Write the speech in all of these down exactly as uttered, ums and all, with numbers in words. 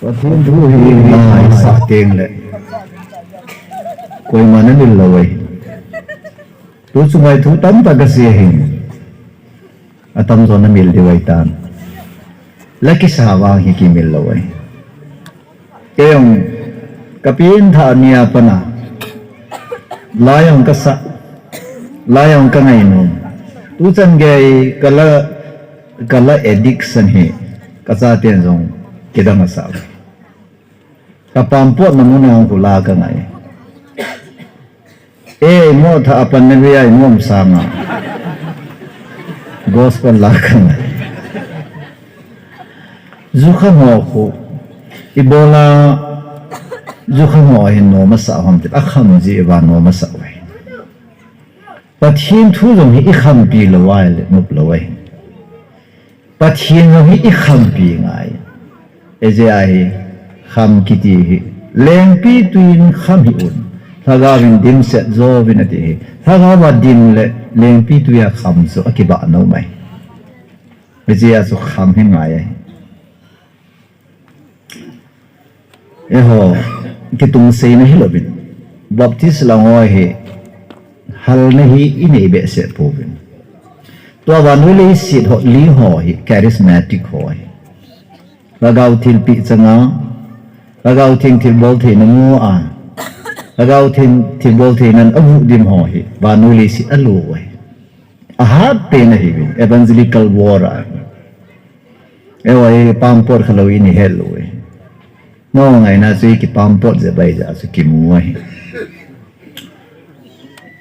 Pathen thu hi na isah teng le koima na mil lou ahi. Tu chunga thu tamtah kasei ahi. Atamjo na mil diu ahitan. La kisa vang hi kimil lou ahi. Kei jong ka pengthah nia pat a la jong kasa, la jong ka ngainom. Tu chan gei ka la, ka la addiction hi ka chaten jong kidang asah. Ka pampotna mun a hung khu la ka ngai. E, mo tha apan na via mo sanga. Gospel la ka ngai. Ju kha mo khu. Ibola ju kha mo hin nom asah ham ti. Akham ji iva nom asah vai. Pathen thu jong hi ikhampi lou vai le nop lou vai. Pathen jong hi ikhampi ngai. Ijeh a hi kham kiti hi lengpitwi in kham hih un. Lhagao in dimset jouvin ati hi. Lhagao a dim le lengpitwi a kham chu akibah nom ahi. Ijeh a chu kham hi ngai ahi. Eiho, kitungseina hilouvin. Baptist lang ho hi, halna hi inei behseh pouvin. Tua vannoi leiset ho, li ho hi, charismatic ho hi. Lhagao thilpeh changa, Lhagao Theng thilbol theina mu a, Lhagao Theng thilbol theinan avuh dim ho hi, vannoi leiset alo ahi. Ahat pen ahiuvin, evangelical world a. Eiho hi pampot khalou in ihet lou e. Nangho ngaina chu ikipampot jeh bai jeh a chu kimu ahi.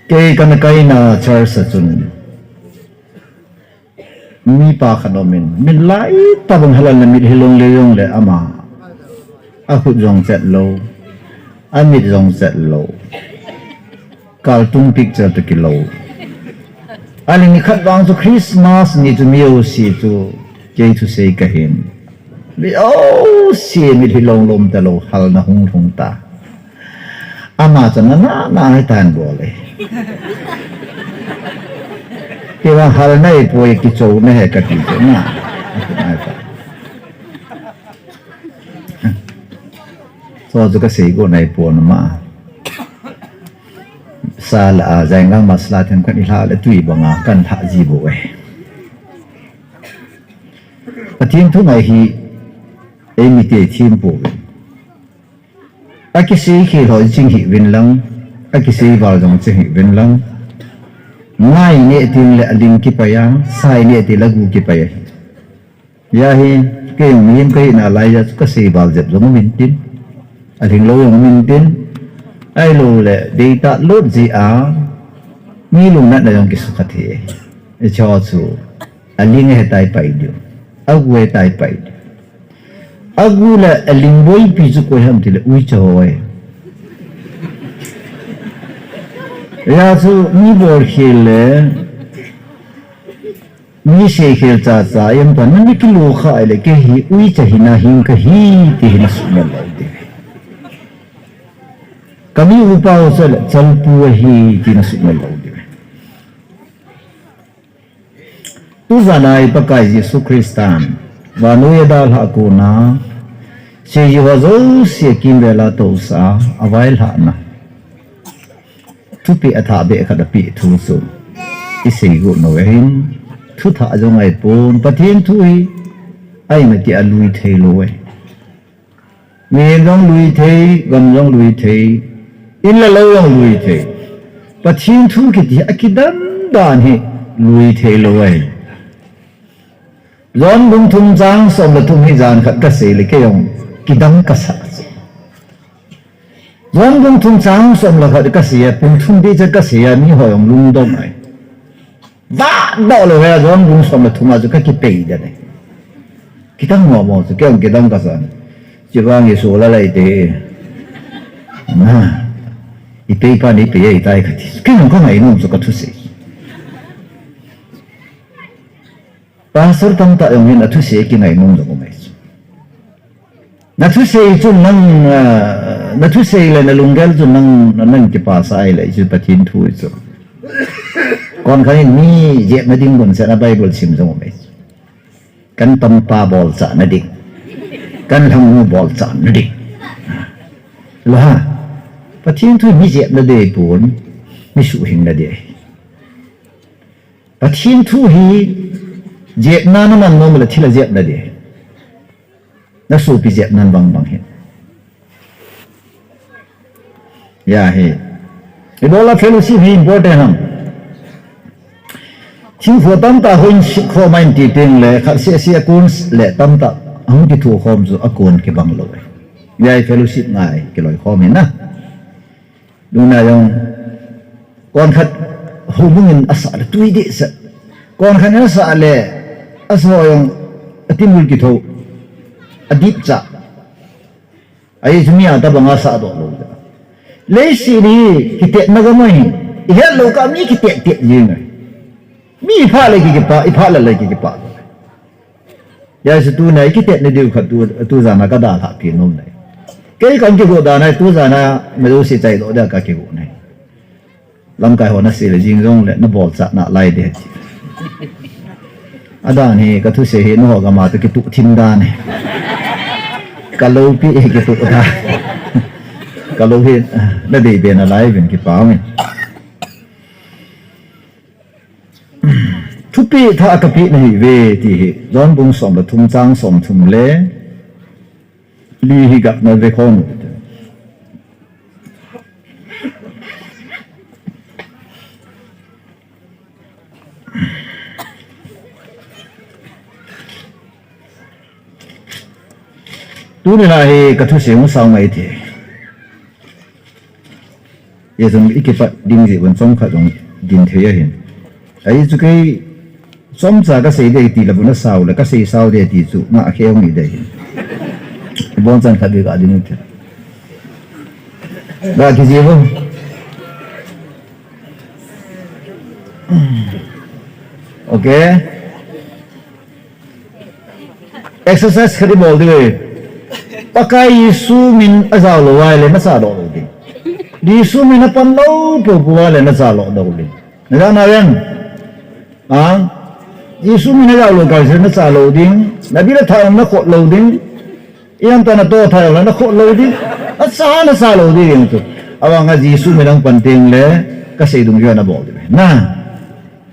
Kei kana kaina church a chun mipa khat aumin, mit lai tabang halal na mit hilou le jong le ama akhut jong chet lou, amit jong chet lou. Cartoon picture toh kilou. Ahile nikhat vang chu Christmas ni chu mi jouse chu kei thusei kahin. Mi jouse mit hi lom lom talou halna hung lhung ta. Ama chu nana na hitan bol e. Kei vang halna ipoi kichouna ahi kati chu na. Chu chu kasei go nai pon ma. Sa la a, Jaingang masala themkhat ilha le tui banga kan lha ji bou e. Pathen thu ngai hi eimite thim pouvin. Akisei khel ho ching hih uvin lang, akisei val jong ching hih uvin lang. Ngai neh teng le aling kipai a, sai neh teng le agu kipai ahi. Hijeh hin, kei jong mihem kahina laiya chu kasei val jep jong um intin. Alhinglou jong um intin. Ahilou le, deitah lut jeh a, mi lungnatna jong kisukha thei. Hiche chu, aling ahetai pai diu. Agu ahetai pai diu. Agu le aling boipi chu koi ham tile uicha ho ahi. Hijeh chu mi bol khel le, mi sei khel cha cha, em pa, nang ni kilu kha ahile, kei hi uicha hina hing kahi, ti hi na sumil lou diu. Kami upa u cha le, chalpu ahi, ti na sumil lou diu. Tujan a i Pakai Jesu Christan, vannoi a dalhah kona, seijui ho jouse kimvel a tousah a, availhahna. Thupeh athah beh khat apeh thu chu. I sei got nau ahin, thuthah jong ahipon, Pathen thu hi, ahi mati a lui thei lou ahi. Mihem jong lui thei, gam jong lui thei, in le lou jong lui thei. Pathen thu kiti hi akidang dan hi lui thei lou ahi. John bung thum chang som le thum hi jan khat kasei le kei jong kidang kasa. John bung thum chang som le khat kasei a, bung thum beh cha kasei a, miho jong lungdong ahi. Vah doh lou hia, John bung som le thum a chu kakipei den e. Kidang mo mo chu, kei jong kidang kasa. Chivang Jesu la lai te. Na. Ipei pa ni pei ahitai kati. Kei jong kangai nom chu kathusei. Pastor tamtah jong hin athusei kingai nom jong um ahi chu. Na thusei chun nang, ah, na thusei le na lunggel chun nang, nang kipasah ahile chu Pathen thu chu. Kon khat in mi jep na ding bun seh na Bible sim jong um ahi chu. Kan tampa bolchah na ding. Kan lhang u bol chan na ding. Lo ha. Pathen thu mi jep na ding pon, mi suhhing na ding. Pathen thu hi jepna na man nom le thil a jep na ding. Na sopi jep nan bang bang hi. Ya hi. Ibola fellowship hi important ham. Thingpha tamtah hung sukkhom mai ti teng le, khat seh seh a kon le tamtah hung kithokhom chu a kon kibang lou. Ya hi fellowship ngai kiloikhom hi na. Tuna jong, kon khat houbung in asah le tui deh sah. Kon khat in asah le, asah ho jong, atimul kitho, adip cha. Ahi chu mi a tabang asah doh lou. Leiset hi, kitetna gam ahi, ihet lou kah mi kitet tet jing ahi. Mi ipha le kikipah, ipha le le kikipah. Hijeh chun tuna i kitet na diu khat tu, tu jan a ka dalhah pi nom nai. Kei kan kigo dan ahi, tu jan a ma jouse chai doh dia ka kigo nai. Lamkai ho na sei le jing jong le na bolchat nalai ding. Adan hi ka thusei hi nangho gam a toh kituh thim dan ahi. Ka loupi hi kituh dan. Ka lou hi na dei be nalai uvin kipa umin. Thupeh thah kapeh nahiuve ti hi John bung som le thum chang som thum le li hi gah na vekhom u hite. Tuni la hi ka thusei hung sao ngai thei. Hijeh chun i kipat ding jeh uvin chomkhat jong din thei ahin. Ahi chu kei chomcha ka sei ding ti la vun asao le ka sei sao ding ti chu ngah khe hung hi ding ahin. Bonchan khat vei ka din u hite. Ga kiji vo. Okay. Exercise khat i bol diu ahi. Pakai Jesu min a jao lou ahile na cha doh lou ding. Jesu min a pan lou poupou ahile na cha lou doh ding. Na jao na ven. A? Jesu min a jao lou kah ahile na cha lou ding. Na bil a tha jong na khot lou ding. Iam ta na to tha jong na khot lou ding. Na cha na cha lou ding tu. Avang a Jesu min a pan teng le ka sei dungjuiya na bol ding. Na.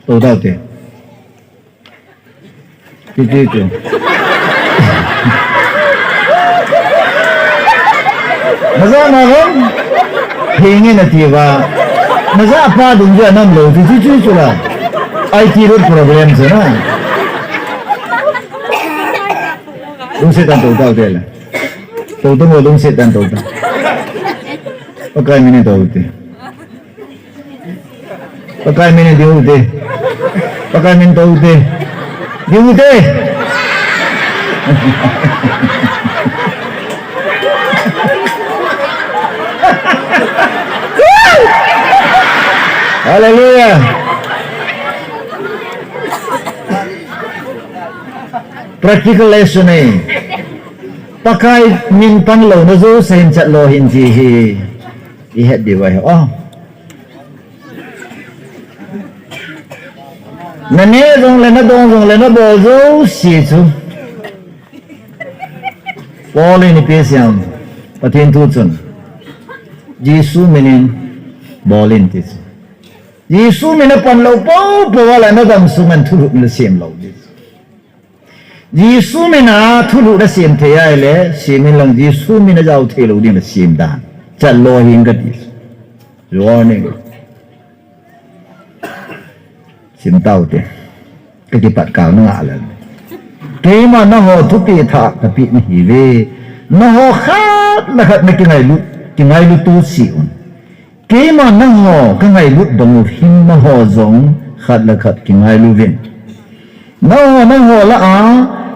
To dau te. Ti, ti, ti. Na ja na lam. Hinge na ti va. Na ja pa dungjuiya nam lou ti, ti, ti, ti la. I T road problem se na. Lungset tah in tou tau te le. Tou tou mo lungset tah in tou tau. Pakai min in tou te. Pakai min in ding u te. Pakai min in tou te. Ding u te. Hallelujah. Practical lesson ahi. Pakai min pan louna jouse hin chat lou hih in ti hi. I het diu ahi. Oh. Na neh jong le, na dong jong le, na bol jouse chu. Paul in ipi asei em? Pathen thu chun. Jesu min in bol in ti chu. Jesu min a pan lou poupou a le na dam sung in thulhuh na sem lou ding. Jesu min a thulhuh na sem thei ahile, sem in lang Jesu min a jao thei lou ding na sem dan. Chat lou hih in kati. Warning. Sim tau te. Ka kipat kal na ngah le. Keima nangho thupeh thah kapeh nahiuve. Nangho khat le khat na kingailut, kingailut u cheh un. Keima nangho ka ngailut bang u hin nangho jong khat le khat kingailu vin. Nangho, nangho lah a,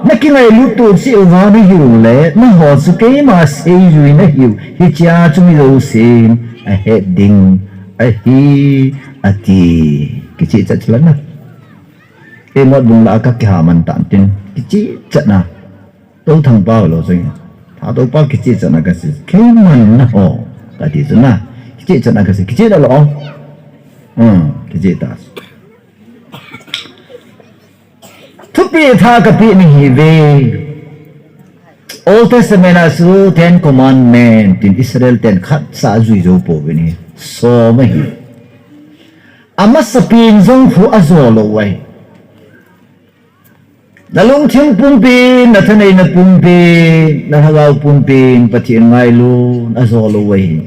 na kingailut u cheh uva nahiu le, nangho chu keima seijui nahiu, hichea chu mi jousen ahet ding ahi, ati. Kichehchat chu la na. Kei mot bung lah a ka kiha man tan tin, kichehchat na. Tou thang pa lo jong. Tha tou pa kichehchat na ka sei. Keima nangho. Kati chu na. Kichehchat na ka sei. Kicheh na lo. Hmm, kicheh ta. Thupeh thah kapeh nahiuve. Old Testament a chu Ten Commandment tin Israel ten khat sa jui jou pouvin ahi. Som ahi. Amasapen jong khu ajou lou ahi. Nalungthim pumpin, nathaneina pumpin, nalhagao pumpin, Pathen ngailu ajou lou ahi.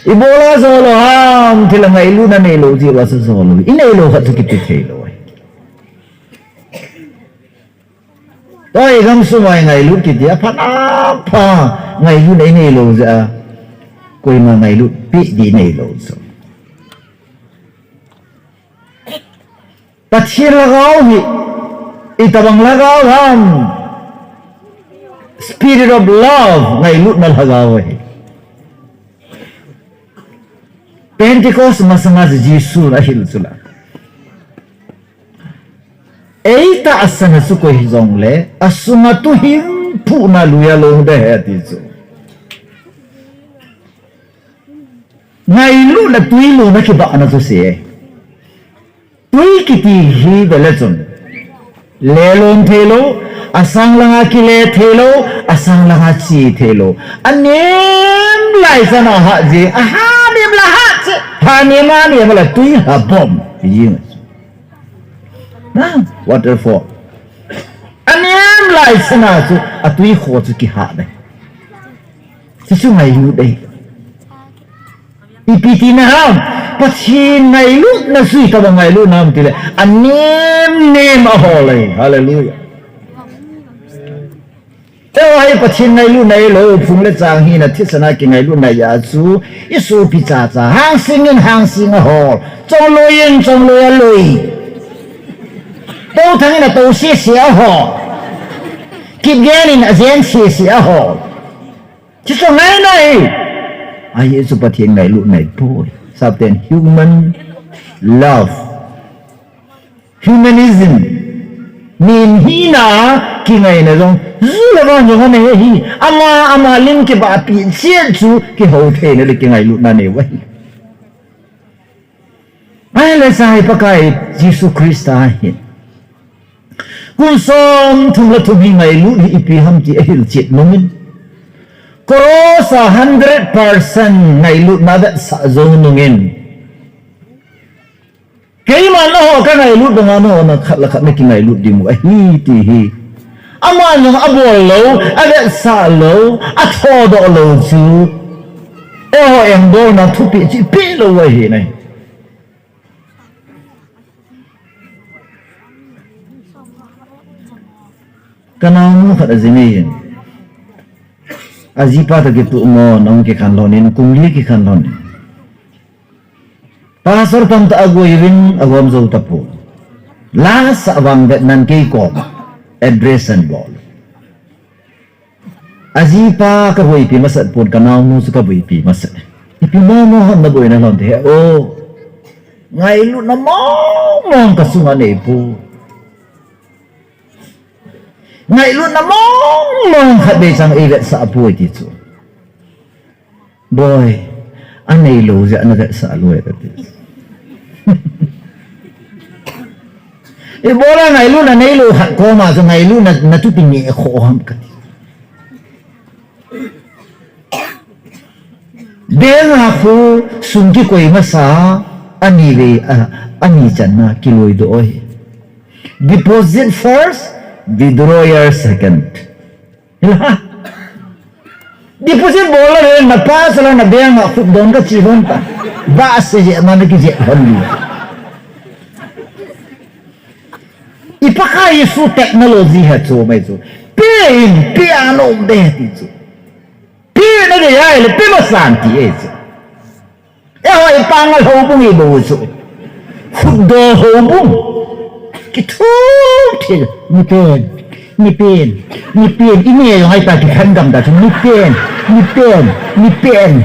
Ibola ajou lou ham, thil a ngailutna neilou jeh uva chu ajou lou. Inei lou khat chu kipe thei lou ahi. Tua i gamsung uva i ngailut kiti a phat apha ngailutna inei lou jeh a. Koima ngailut pi di neilou chu. Pathen lhagao hi, itobang lhagao ham. Spirit of love, ngailutna lhagao ahi. Pentecost masanga Jesu ahil chu la. Eitahsan a chu koi hijongle, asunga tuhinphuhna lui a longdoh ahi ati chu. Ngailutna twi lona kibahna chu se. Twi kiti hi vele chun. Lelon thei lou, asang langa kile thei lou, asang langa che thei lou. Anem lai chana hah jeng, aha nem la hah che, ha nem a nem la twi ha bom. Ti jeng. Na, waterfall. Anem lai chana chu, atwi kho chu kihah dei. Chu chu ngailut dei. Ipi tina ham, Pathen ngailutna chu itobang ngailutna ham tile, anem nem a hol ahi. Hallelujah. Eiho hi Pathen ngailutna hilou, phung le chang hina thisan a kingailutna ahi chu, isopi chacha, hangsing in hangsing a hol, chongloi in chongloi a loi. Touthang in atou sese a hol. Kipgen in ajen sese a hol. Chuchu ngaina ahi. Ahi chu Pathen ngailutna ahipoi. Sapten human love. Humanism. Min hina kingaina jong. Ju le van jong anei ahi. Ama, ama lim kibahpi chet chu kihou theina le kingailutna nei ahi. Ahile chai Pakai Jesu Christa hin. Kum som thum le thum hi ngailut hi ipi ham ti ahilchet nungin. Cross a hundred percent ngailutna vetsah jou nungin. Keiman nangho kangailut banga nangho khat le khat nakingailut diu ahi ti hi. Aman jong abol lou, avetsah lou, athodoh lou chu. Eiho engbolna thupeh chu ipeh lou ahi nai. Kanaonu khat ajinei in. Ajipa toh kituh mo, nahung kikhen lhonin, kum li kikhen lhonin. Pastor tamtah agoi uvin, agom jou tapon. Lasa vang vetnan kei koma address anabol. Ajipa kaboipi masat pon, kanaonu chu kaboipi masat. Ipi momo ham naboina lhon te he o. Ngailutna mongmong kasunga neipon. Ngailutna mongmong khatvei chang eivetsah poi ti chu. Boi, aneilou jeh a navetsah lou e kati. Ibola ngailutna neilou khat koma chu ngailutna nathupi ngeh kho ham kati. Bank a khu sum kikoi masa, anivei, a, ani channa kiloidoh ahi. Deposit first, withdrawal second. Deposit bol le na pastor na bank a khut don kache lhon ta. Ba se je ma na kije lhon ni. I Pakai Jesu technology ha chu mai chu. Pe in, pe a nom de ti chu. Pe nadei ahile, pe masan ti e chu. Eiho i panga houbung ibol chu. Khutdoh houbung. Kithup thil. Nipen. Nipen. Nipen. Ine jong ahitai kikhen gam ta chu. Nipen. Nipen. Nipen.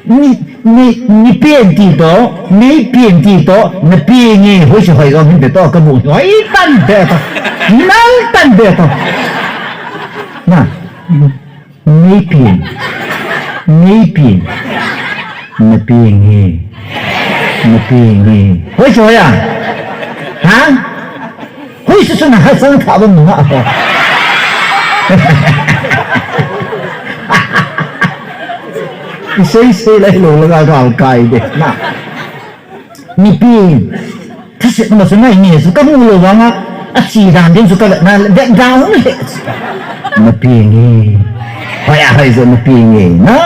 Ni, ni, nipen ti toh. Neipen ti toh. Napen nge. Hoise hoi jong hin be toh. Kabu. Hoi tan be toh. Nal tan be toh. Na. Neipen. Neipen. Napen nge. Napen nge. Hoise hoi a? Ha? Hoise suna ha sang tha ba mu ha ho. Isei sei lai lo la ga gal kai de na. Mipi thase na su nai ni su ka mu lo vanga a chi dan din su ka na de da hung le. Mipi ni. Hoi a hoi zo mipi ni na.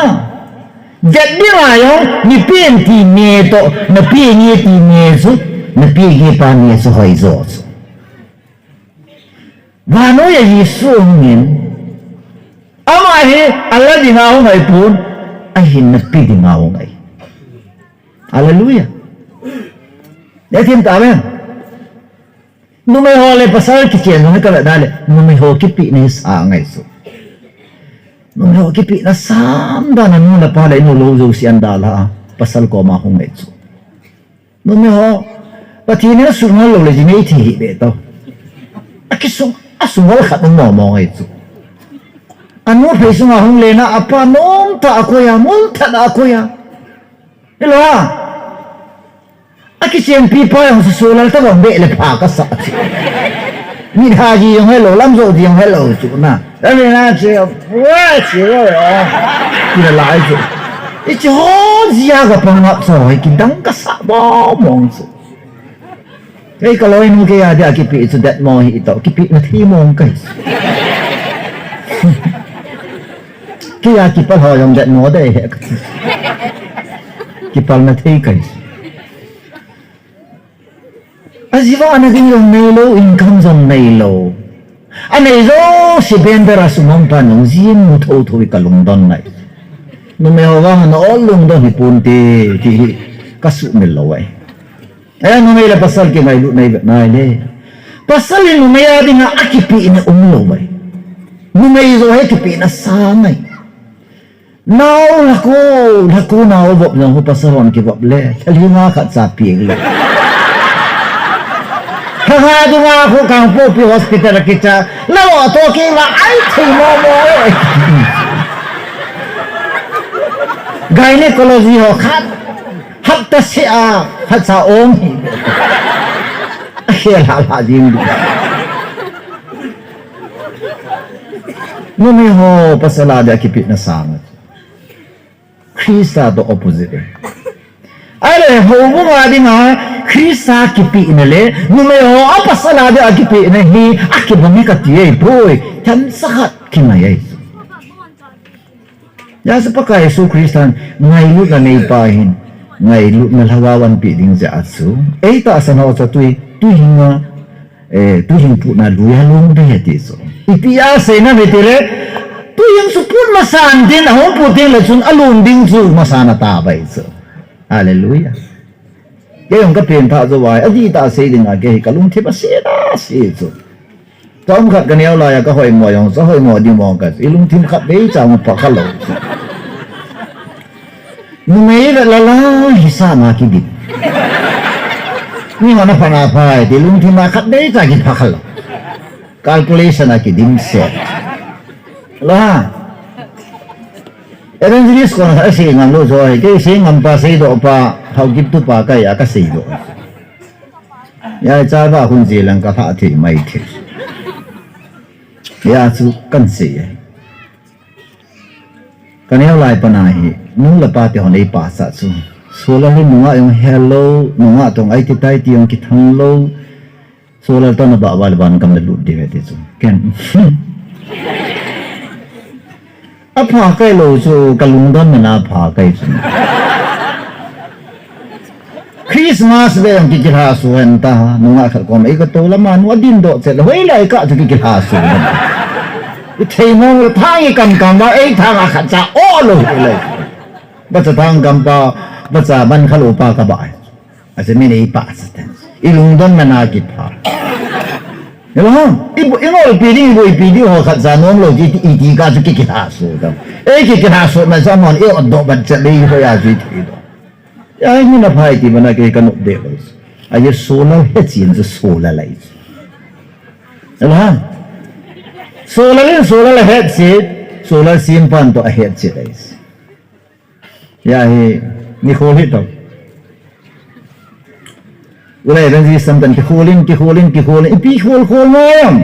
Vet ding a jong, mipi ti nge toh, napi nge ti nge chu, napi nge pa nge chu hoi jo chu. Vannoi a Jesu hung in, ama hi a la ding a hung ahi pon, ahin napi ding a hung ahi. Hallelujah. Neithem tah uvem. Numei ho le pasal kichen jong hi ka vet na le, numei ho kipehna hi sang ahi chu. Numei ho kipehna sang dan a nu le pa le nu lo jouse ana dalha a, pasal koma hung ahi chu. Numei ho, Pathen in asungol lou le jing nei thei hih ve tau. Akisung, asungol khat um mong mong ahi chu. Anu phei sunga hung le na, apa nom tah a akoi a, mol tah a akoi a. Hilou a. Akichenpi pa jong Solal tobang beh le pha kasa chu. Mit ha ji jong helou, lam jo ji jong helou chu na. Lam le na che, wa che wa. Kila lai chu. Hiche ho jia ka pang ngap chu, hoi kidang kasa mong mong chu. Kei ka loinu kei a dia kipeh chu det mo hi toh, kipehna thei mong kahi. Kei a kipal ho jong det mo de he. Kipalna thei kahi. Ajeh chu ana ding jong neilou, income jong neilou. Anei jouse bender a sum um pan jong jin mu thotho hi ka lungdon nai. Numei ho vang ana ol lungdon hi ponte, ti hi ka sumil lou ahi. Ahi, numei le pasal kingailut nei vet nai le. Pasal hi numei a dinga akipehna umlou ahi. Numei joh hi kipehna sang ahi. Nao lhakao, lhakao nao vop jong hu pasal hon kivop le, thal hi nga khat cha pieng le. Lha nga dunga khu Kangpokpi hospital kicha, la lo to ki la ai thei mo mo. Gynecology ho khat, hapta se a, khat cha ong hi. A khel ha ha jing du. Numei ho pasal a dia kipehna sang. Christa toh opposite. Ahile, houbung a dinga Christa kipehna le, numei ho a pasal a dia kipehna hi, akibang hi kati ahipoi. Themcha khat kingai ahi. Hijeh a chu Pakai Jesu Christan ngailutna neipa hin, ngailutna lhagao anpeh ding jeh a chu. Ei tahsan ho chu tui, tui hinga, Eh, tuihing putna lui a lung ding ahi ti chu. Ipi a seina ham itile, tuihing chu put masan tin, ahung put ding le chun alung ding chu masan atah bai chu. Hallelujah. Kei jong ka pengthah jou vai, adihtah sei dinga kei hi ka lungthim ase na ase chu. Chomkhat ka neo lai a ka hoimo jong, cha hoimo ding mong ka, i lungthim khatvei cha hung phakha lou. Numei ve lala hi sa ma kidim. Ni hon a phana phai, ti lungthim a khatvei cha kiphakha lou. Calculation a kidim se. La. Evangelist kon a sei ngam lou jo, kei sei ngam pa, seidoh pa, Haokip tu pa kai a ka seidoh. Hijeh a cha va hun ji lang ka lha thei mai thei. Hijeh a chu kan sei e. Ka neo lai pana hi, nu le pa te hon ei pahsah chu. Solal hi nungah jong hel lou, nungah toh ei ti tai ti jong kithang lou. Solal toh na bah val van gam na lut ding ve ti chu. Ken. Apha kai lou chu, ka lungdon na na pha kai chu. Christmas ve jong kikilha soh hen ta, nungah khat kom ei ka to lama nu adin doh chet le, hoilai kah chu kikilha soh hen. I thei mong le thang i kam kam va, ei thang a khat cha o lou hi le. Vacha thang kam pa, vacha man kha lou pa ka ba. Ache mi nei pa sa ten. I lungdon na na kipha. Hello, i bu-, i ngolpi ding, i boipi ding ho khat cha nom lou ti, i ti kah chu kikilha soh ta. Ei kikilha soh ma cha mon, ei ot doh ban chet le i hoi a chu i thei doh. Hijeh a hi na phai ti mana kei ka nop deh lou. Ajeh Solal hetchet chu Solal ahi. Alah. Solal in Solal ahetchet, Solal simpan toh ahetchet ahi. Hijeh a hi, ni khol hi toh. Ulai ran ji sam tan kikhol in, kikhol in, kikhol in, ipi khol khol ngam.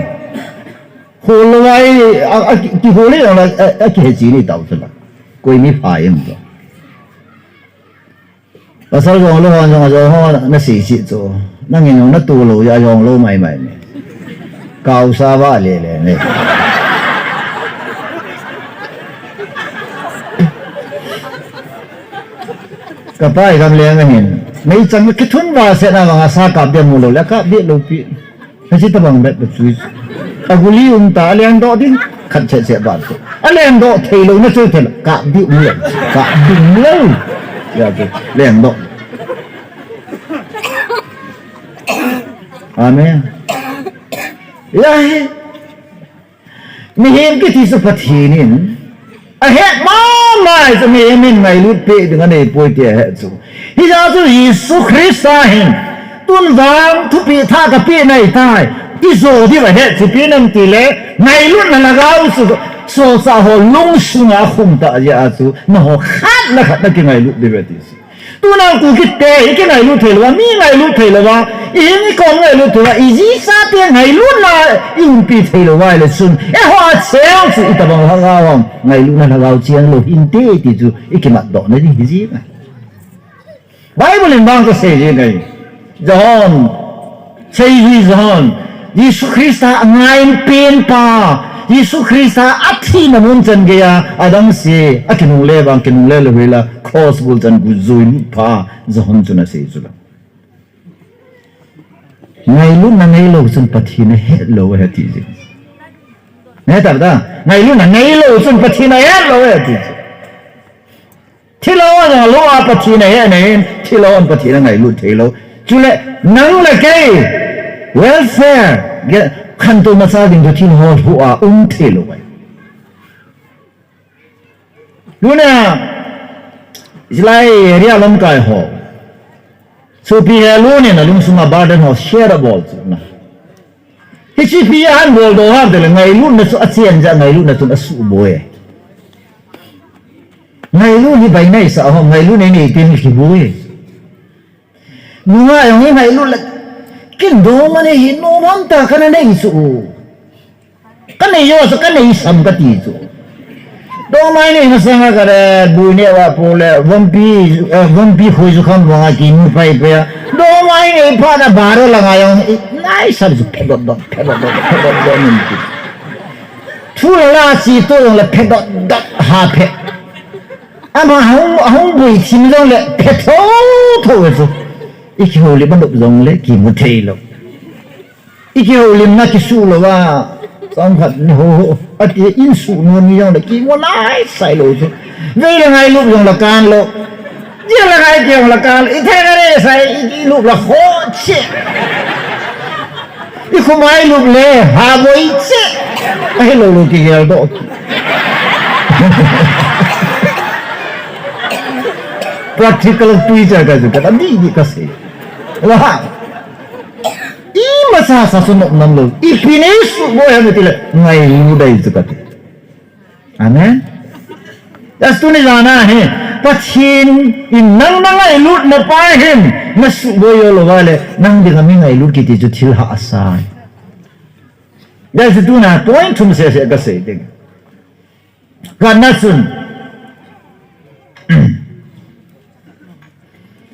Olo ai, a, a, ki, kihole a, a, a, kihe chi ni tau chu la. Koi mi pha em to. Pasal jong lo hon jong a jong ho na sei sei chu. Nangin jong na tu lo ya jong lo mai mai ni. Kau sa va le le ni. Ka pai gam le nga hin. Mei chang ki thun va se na va nga sa kap dia mu lo le kap dia lo pi. Hiche tabang bet ba chu. A guli um ta, a lengdoh ding. Khat che che ba chu. A lengdoh thei lou na chu thei lou. Kap ding um lou. Kap ding lou. Ya chu. Lengdoh. Amen. Ya hi. Mihem kiti chu Pathen in ahet mama chu mihem in ngailut peh ding anei poi ti ahet chu. Hijeh chun Jesu Christa hin tun vang thupeh thah kapeh nai tai. Ijo diu ahet chu ipi ham itile ngailutna lhagao chu solchah ho lungsunga akhum tah jeh a chu nangho khat le khat nakingailut diu ahi ti chu. Tuna Kuki te hi kingailut thei lou a, mi ngailut thei lou a, i hing i kom ngailut thei lou a, i jisa te ngailutna i umpi thei lou a, ahile chun, eiho a cheng chu itobang lhagao ham, ngailutna lhagao cheng lou hinte ti chu i kimatdoh na ding hi jing ahi. Bible in bang kasei jing ahi. John, Seijui John, Jesu Christa angaipen pa, Jesu Christa athina mun chan geiya, adangse, akinungle vang, kinungle lou hela, cross bul chan gui jui lut pa, John chun asei chu la. Ngailutna neilou chun Pathen ahet lou ahi ti jing. Ngai ta ta, ngailutna neilou chun Pathen ahet lou ahi ti jing. Thilha ho jong lou a Pathen ahe ahin, thilha hon Pathen angailut thei lou. Chule, nang le kei, welfare, ge, khantou masa ding chu thilha ho lou a um thei lou ahi. Tuna, hilai area lamkai ho. Sopi he lungin alungsunga burden ho share abol chu na. Hiche pi ahin bol doh ham tile ngailutna chu achen jeh a ngailutna chun asuboi. Ngailut hi bai naisah ho, ngailut nei nei tin hi boi. Nunga jong hi ngailut le kin dongmai nei hi nom ham ta kana nei chu. Kanei jo chu kanei sam kati chu. Dongmai nei masanga kale bui neh va po le vompi, eh, vompi khoi chu kham vanga kimu pai pai a. Dongmai nei phat na baro langa jong i naisam chu phe dot dot, phe dot dot, phe dot dot nin ti. Thu la la chi to jong le phe dot dot ha phe. Ama hung, hung bui thim jong le phe tho tho chu. I kihoulim anop jong le kimu thei lou. I kihoulimna kisuh lou a, chomkhat ni ho ho, ati in suh nom ni jong le kimu naisai lou chu. Vei le ngailut jong le kan lou. Dia le ngai kiang le kan lou. I thei ka le sai, i, i lup le ho che. I khumai lup le, ha boi che. Ahilou lou kigel doh ki. Practical teacher ka chu ka di di kasei. Wa. Imacha sa chu nom nom lou. Ipi nei suboi ham itile ngailu dai chu kati. Amen. That's tuni jana hi. Pathen in nang nangailutna pa hin nasuboi jou lou vale nang dinga mi ngailut kiti chu thil hahsa ahi. That's tuna point thum sese kasei ding. Kana chun.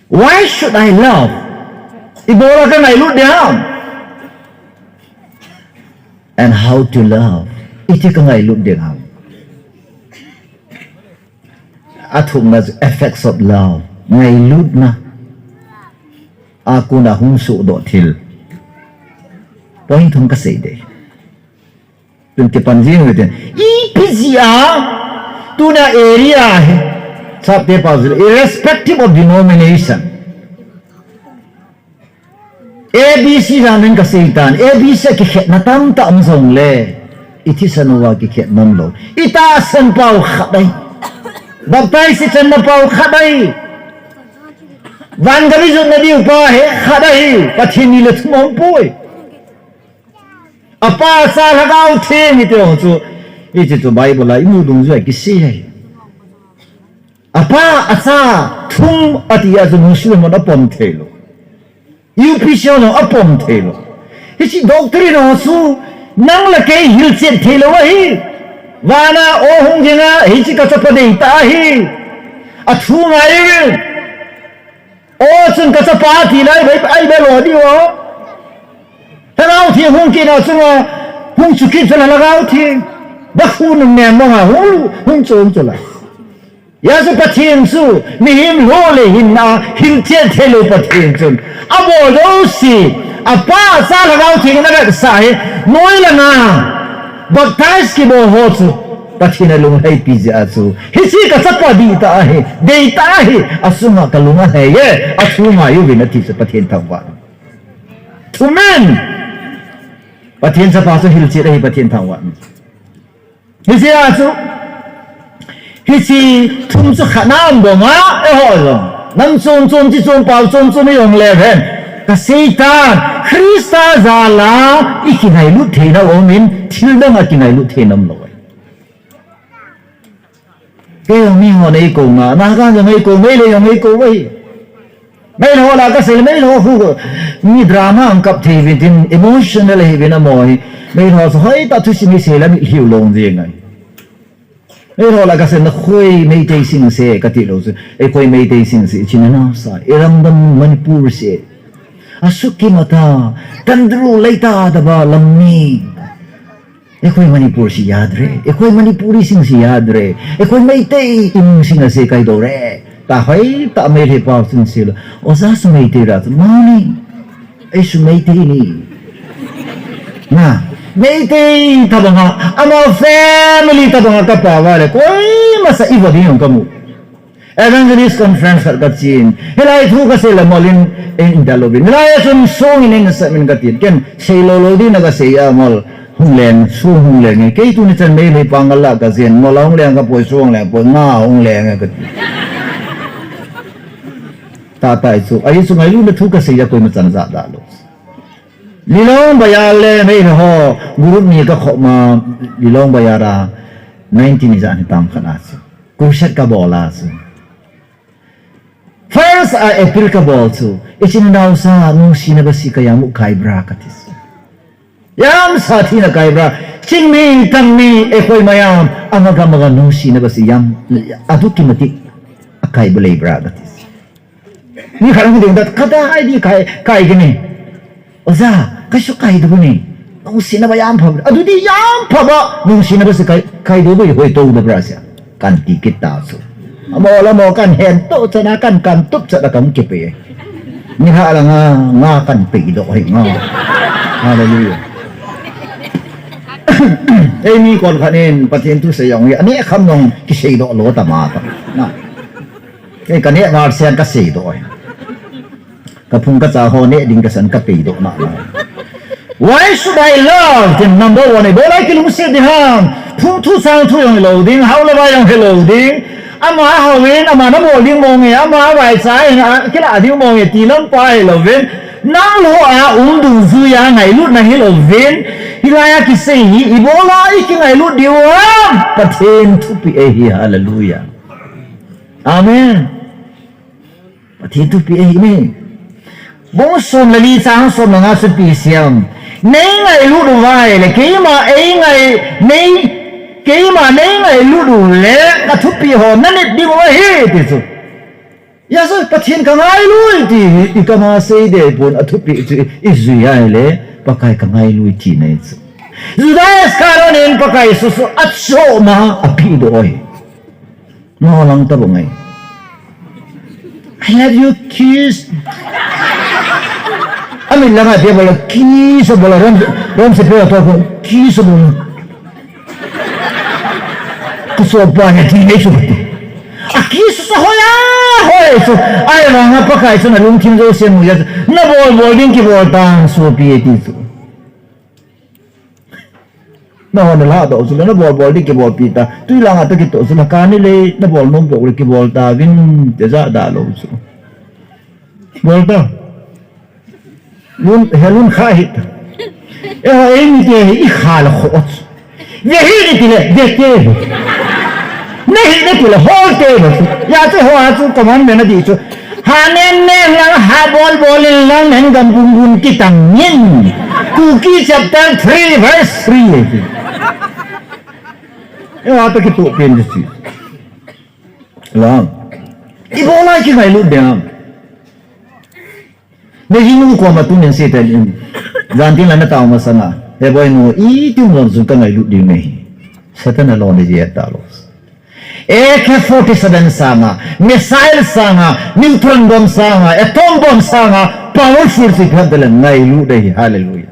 Why should I love? Ibola kangailut ding ham? And how to love? Iti kangailut ding ham? Athumna effects of love. Ngailutna. Akona hung sohdoh thil. Point thum kasei ding. Tun kipan jing u hite. Ipi jeh a, tuna area hi, chapter pa jeh, irrespective of denomination. A B C jeh a min kasei tan, A B C a kikhetna tamtah um jongle, i thisan uva kikhet nom lou. I tahsan pau khat ahi. Baptize i channa pau khat ahi. Van gari jotna diu pa hi khat ahi. Pathen ni le thum aumpoi. Apa, Cha, Lhagao Theng iti ho chu, hiche chu Bible a imu dungjuia kisei ahi. Apa, Acha, thum ati a chu Muslim hon apom thei lou. U P C hon apom thei lou. Hiche doctrine ho chu Nang le kei hilchet thei lou ahi. Vana o hung dinga hiche ka chapa deitah ahi. Athu ngai uvin. O chun ka chapa ti lai bai ai be lo di o. Lhagao Theng hung kit na chunga hung chu kit chu la Lhagao Theng. Ba khu nung nem mong a hung lu, hung chu hung chu la. Hijeh chun Pathen chu mihem lou le hinna hilchet thei lou Pathen chun abol jouse, apa, Cha, Lhagao Theng in avetsah hi, noi le nao baptize kibol ho chu Pathen alunglhaipi jeh a chu, hiche ka chapa deitah ahi, deitah ahi, asunga kalung alhai e, athu ngai uvin ati chu Pathen thangvah. Thumin. Pathen chapa chu hilchet ahi, Pathen thangvah. Hijeh a chu, hiche thum chu khat na um banga, eiho jong nam chom chom, chi chom, pao chom chom ijong leu hen, ka seitan, Christa jal a i kingailut theina um in, thil dang a kingailut theina um lou. Kei jong miho nei kou nga, Naga jong nei kou, Meitei jong nei kou ahi. Meitei ho la kasei le, Meitei ho khu mi drama ang kap thei uvin tin, emotional ahi uvin amaho hi. Meitei ho chu hoitah thusim isei le mitlhi u long jeng ahi. Meitei ho la kasei na khoi Meitei sing se kati lou chu. Ei khoi Meitei sing se, ichina na sa, iramdam Manipur se. Asuki mata, tandru leita daba lammi. Eikhoi Manipur si yadre, eikhoi Manipuri sing si yadre, eikhoi Meitei imung sing ase kai do re. Ta hoi ta Meitei pao sing si lo. Oja su Meitei ra tu mani. Ei su Meitei ni. Na, Meitei tabanga, ama family tabanga kapa vale. Koi masa iva ding kamu. Evangelist conference khat kachen. Hilai thu kasei le mol in, in dalo bin. Hilai a chun song in in sa min katin. Ken sei lou lou din na kasei a mol. Hung leng, song hung leng. Kei tuni chan Meitei pang la kachen. Mol hung leng kapoi, song leng poi, nga hung leng kati. Tatai chu. Ahi chu ngailutna thu kasei a koima chan ja dalo. Lilong Bazar le Meitei ho. Group ni kakhop ma Lilong Bazar a. Nineteen ijat ni tam khat a chu. Crusade kabol a chu. First a appeal kabol chu. Ichin nau sa nungsi na basi kaya mu kai bra kati chu. Yam sa thi na kai bra. Ching mi tang mi eikhoi mayam. Amaga maga nungsi na basi yam. Adu kimati. Akai balei bra kati chu. Ni khat hung ding dat, kata ai di kai, kai kini. Oja, kai su kai du ni. Nungsi na ba yam pha. Adu di yam pha ba, nungsi na ba si kai, kai du ba hoi to da bra sia. Kan ti kit ta su. Amo la mo kan hen to chana kan kan tup chana kan kipe. Ni ha la nga, nga kan pe do hoi nga. Hallelujah. Ei mi kon khat in Pathen thu sei jong hi, ani kham nong kisei do lo ta ma ta. Na. Kei ka neh ngal sen ka sei doh. Ka phung ka cha ho neh ding ka san ka pei doh na lai. Why should I love? Tin number one, ibola kilungset ding ham. Phung thu sang thu jong hilou ding, hao le vai jong hilou ding. Ama hao in, ama na bol ding mong e, ama vai cha in, a kila ding mong e, ti lam pa hilou vin. Nang lou a um dungjuia ngailutna hilou vin. Hilai a kisei hi, ibola i kingailut diu ham. Pathen thupeh ahi, hallelujah. Amen. Pathen thupeh ahi me. Bung som le li chang som le nga chu ipi asei em. Nei ngailut uva ahile, keima ei ngai, nei, keima nei ngailut u le, ka thupeh ho na nit ding u ahi, ti chu. Hijeh chun Pathen ka ngailui ti hi, i kama sei deh pon a thupeh chu i, i jui ahile, Pakai ka ngailui tina ahi chu. Judas Iscariot in Pakai Jesu chu a choma a peh doh ahi. Nangho lang tabang ahi. I love you, kiss. Amin langa dia bol a kiss, bol a rom, rom se pe to ko kiss bol. Ka sopa ne ti nei su. A kiss sa hoya, hoi su. Ahivanga Pakai chun alungthim jouse mu ya. Na bol bol ding kibol tang sopi ti chu. Nangho na lhadoh chu le, na bol bol ding kibolpi ta. Tui langa toh kitoh chu le, kani le, na bol nom bol le kibol tauvin, ti ja dalou chu. Bol ta. Lun, he lun kha hi ta. Eiho, eimite hi i kha le kho chu. Ve hih in ti le, ve kei. Nei hih in ti le, hol kei le chu. Hijeh chun eiho a chu commandment adih chu. Ha nen nen lang, ha bol bol in lang, nen gam gun gun kitang in. Kuki chapter three verse three. Eiho toh kipoh pen chu. Lang. Ibola kingailut ding ham. Neihung koma tunin seitah in. Jan tin la natao masanga. He boinu, iti um lom jong kangailut ding ahi. Satan alon ding jeh talou. A K forty-seven sanga, missile sanga, neutron bomb sanga, atom bomb sanga, powerful chu ipi ham itile ngailut ahi. Hallelujah.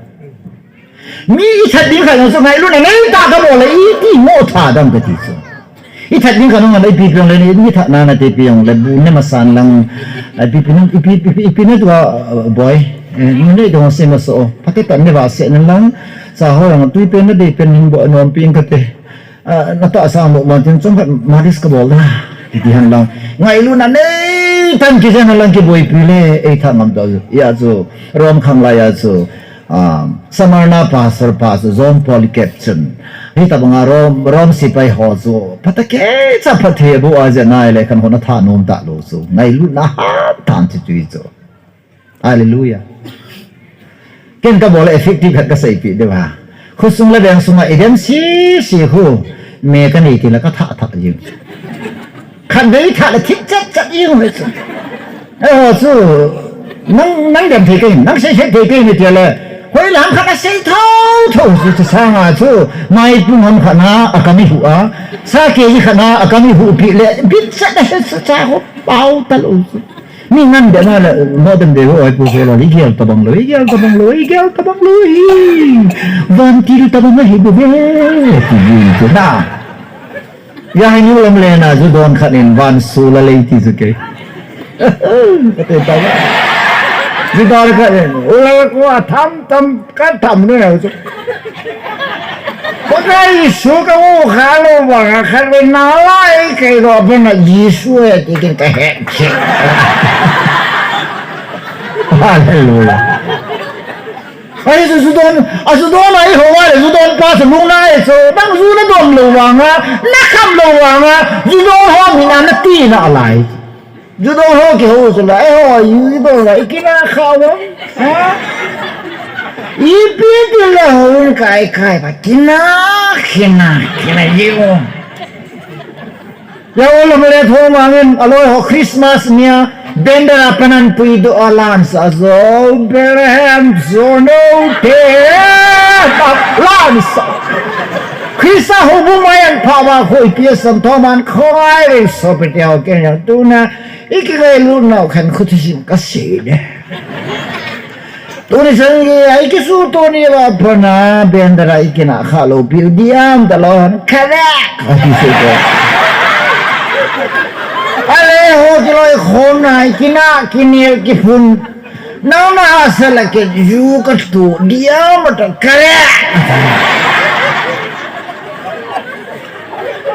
Mi ithat ding khat jong chu ngailutna neitah kabol le iti mo tha dam kati chu. Ithat ding khat jong le ipi pi jong le, ithat na na te pi jong le bu ne masan lang. Ipi pi na, ipi, ipi, ipi na tua, boy. Eh, ni ne dong se ma so. Pate ta ne va se na lang. Sa ho jong tui pen na dei pen ning bo nom ping kate. Ah, natahsa mo man tin chomkhat malis kabol da. Kiti hen lang. Ngailutna neitah in kijen hen lang kiboipi le, eitha ngam tau. Hia chu, Rome khang laiya chu, ah, Smyrna pastor pa chu John Polycarp chun. Hitobanga Rome, Rome sepai ho chu, phatah kei cha phatthei bu a jeh a nai le khan hon atha nom talou chu. Ngailutna hatah in chu chu. Hallelujah. Ken kabol le effective khat kaseipeh diu va. Khosung le veng sunga idem sese khu me kanei tile kathah thah jing. Khatvei thah le thip chat chat jing ve chu. Eiho chu nang, nang dem thei kei, nang sei sei thei kei ni tile. Hoilam khat a sei thou thou chu chu sanga chu. Maipung ham khat na akami hu a. Sa kei khat na akami hu pi le bit chat a he chu cha ho pao talou chu. Mi ngan de na le, mo dem de ho, ai pu se lo, igel tabang lou, igel tabang lou, igel tabang lou hi. Vantil tabang ahi bou ve, ti jin chu na. Hia hi niu lam le na, ju don khat in van su la lei ti chu kei. Kati ta. Ju don khat in, u la ko a tham tham Ka tham nu nau chu. Pakai Jesu ka u kha lou vanga khatvei nalai kei lou bana Jesu e ti kin ka he che. Hallelujah. Ai chu ju don, a ju don ai ho ai ju don pa chu lung nai chu. Nang ju nadon lou vanga, nakham lou vanga, ju don ho mi na nati nalai. Ju don ho kihou chu la, eiho, ju don la, ikina kha u. Ha? Ipi ti la hou kai kai ba, kina, kina, kina ji u. Hia u lam le thomang in, aloi ho Christmas nia, bandera panan puidoh a lan sa jo, Bethlehem jo no te, pa, lan sa. Christa houbung mai an pha ba khoi pi a sam thomang khoi re so pe teo ke ya tu na. Ikingailut nau khen khu thusim kasei le. Tuni chan geiya ikisutoh ni va pana bandera ikina kha lou piu diam talou. Correct. Ati sei ko. Ale ho kiloi khom na ikina kinel kiphun. Nang na asa la ke ju katu diam ta correct.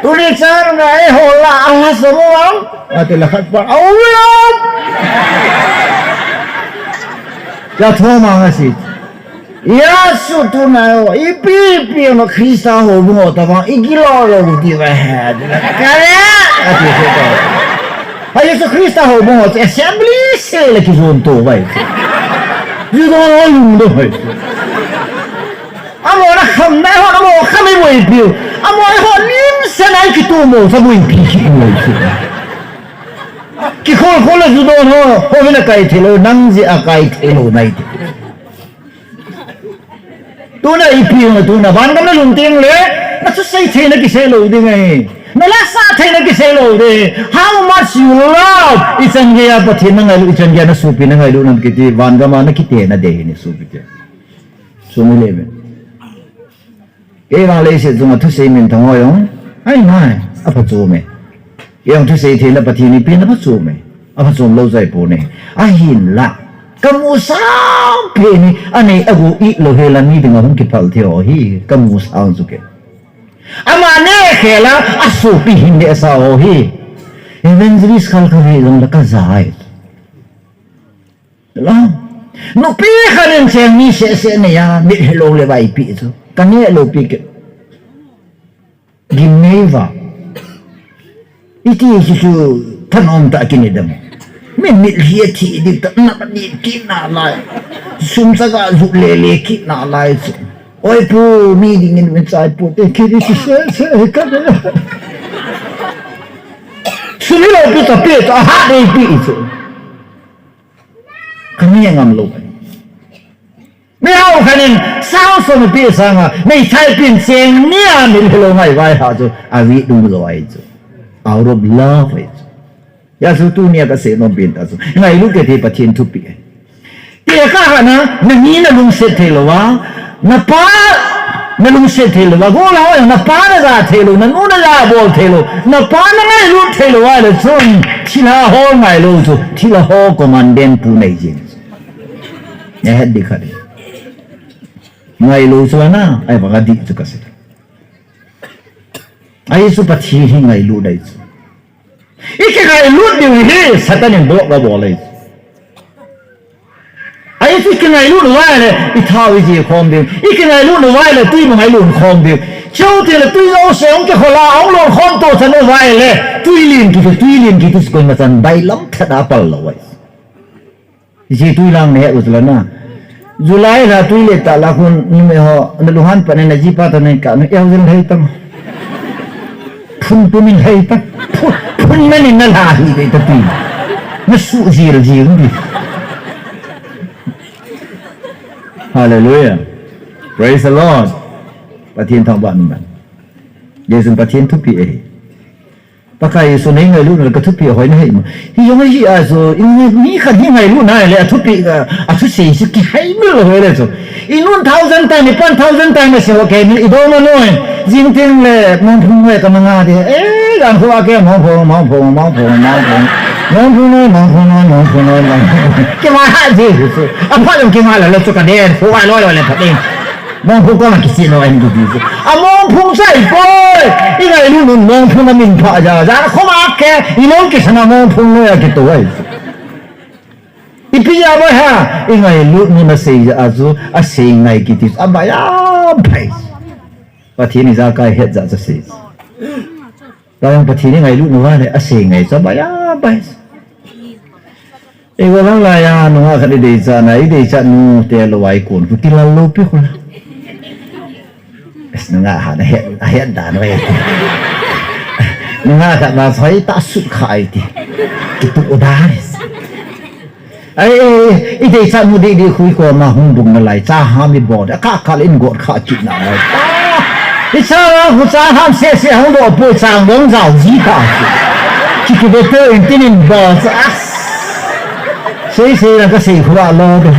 Tuni chan geiya eiho la ala sa mo ang. Ati la khat pa. Au la. Ya thomang asi. Jesu tu na yo. Ipi ipi ma Christa houbung ho tabang. Ikilo lo ti va he. Kare. Ati se to. A Jesu Christa houbung ho. Assembly se la kizon to vai. Ju don ho lung do vai. Amo na kham na ho na mo kham i boipiu. Amo ho lim se na kitu mo sa boipi kitu mo. Kikhol khol le ju don ho, ho hina kai thei lou, nang jeh a kai thei lou nai ti. Tuna ipi na tuna, van gam na lum teng le, na thusei thei na kisei lou ding ahi. Na la sa thei na kisei lou ding. How much you love, ichan geiya Pathen na ngailu, ichan geiya na sopi na ngailu nam kiti, van gam a na kite na dei ni sopi te. Sumi le me. Kei vang leiset chunga thusei minthang ho jong. Ai mai, aphachom e. Kei jong thusei theina Pathen in eipeh na phachom e. Aphachom lou jong ahipoi ne. Ahinla. Kamu sang pen hi, anei agu it lou hela mi dinga hung kiphal thei ho hi. Kamu sang chu ke. Ama ne khela, asopi hin neh sa ho hi. Evangelist khal kha hi jong la kaja e. Lo. Nupi khat in cheng ni seh seh nei a, mit helou le vaipi chu. Ka neh lou pi ke. Gim nei va. Iti chu chu thanom tah a kinei dem. Min mit hi athi dik tah na ni ti nalai. Sum chaga ju lele kit nalai chu. Oi pu, mi dingin min chai pu te kiri si se se he ka. Sum lo pu ta pe ta ha de pi chu. Ka mi ngam lo. Mi hao khanin sang so mi pi sanga, mi chai pin cheng ni a mi lo ngai vai ha chu, a vi dung lo ai chu. Out of love ai chu. Hijeh a chu tunia kasei nom pen ta chu, ngailut kiti Pathen thupeh ahi. Ti kha hana, na ni na lungset thei lou a, na pa na lungset thei lou a, gollhang ho na pa na ja thei lou, na nu na ja bol thei lou, na pa na ngailut thei lou a le chun, thilha ho ngailou chu, thilha ho commandment pu nei jing. Na het di kha di. Ngailou chu ana, ai banga di chu kasei. Ahi chu Pathen hi ngailut ahi chu. I kingailut diu hi Satan in block abol ahi chu. Ahi chu i kingailut uva ahile, i thao i je khom diu. I kingailut uva ahile, tui mong i lon khom diu. Chuteng le tui jouse hung kikhol a, hung lon khom to chan uva ahile, tui len kiti, tui len kiti chu koima chan bailam thet a pal lou ahi. Ijeh tui lang nahe u chu la na. July lha tui le ta la khun numei ho, na lunghan pat na jipa toh na kap na eu jin lhai tang. Phun pum in lhai tang. Phun, phun na ni na lha hi de ta tui. Na su jil jil ni. Hallelujah. Praise the Lord. Pathen thangvah in um hen. Jesu Pathen thupeh ahi. Pakai Jesu nei ngailut na le ka thupeh hoi na hei ma. Hi jong hi a chu, i mi khat hi ngailut na le a thupeh, a, a thusei chu kihei mil lou hoi le chu. I nun thousand time, i pan thousand time a sei ho kei mil i dong ma noi. Jing teng le, mong phung noi ka ma nga de. Eh, gan khu a ke mong phung, mong phung, mong phung, mong phung. Mong phung noi, mong phung noi, mong phung noi, mong phung. Kima ha ji chu. A pha jong kinga le le chu ka den, khu a loi loi le pha ding. Mongphung koma kichih lou ahin kiti chu. A mongphung chai poi. I ngailut un mongphung a min pha ja ja. Khoma ke, i mong kisana mongphung noi a kito ahi chu. Ipi ja bai ha, i ngailut un a sei ja a chu, a sei ngai kiti chu. A bai a bai. Pathen ijakai het ja chu sei. Tua jong Pathen i ngailut uva le a sei ngai chu a bai a bai. Eiho lang laiya nungah khat i deichat na, i deichat nu te lou ai kon khu tilal lou pi khu la. Es nungah khat na het, a het dan vai. Nungah khat na soi ta sut kha ai ti. Kitu u dan. Ai, i deichat nu di di khui koma hung bung nalai, cha ham i bol, a kha kha le in got kha kit nalai. I cha khu cha ham se se hung do poi chang dong jao ji ta. Ki ki ve to in tin in bol cha. Sei sei la ka sei khu a lo de.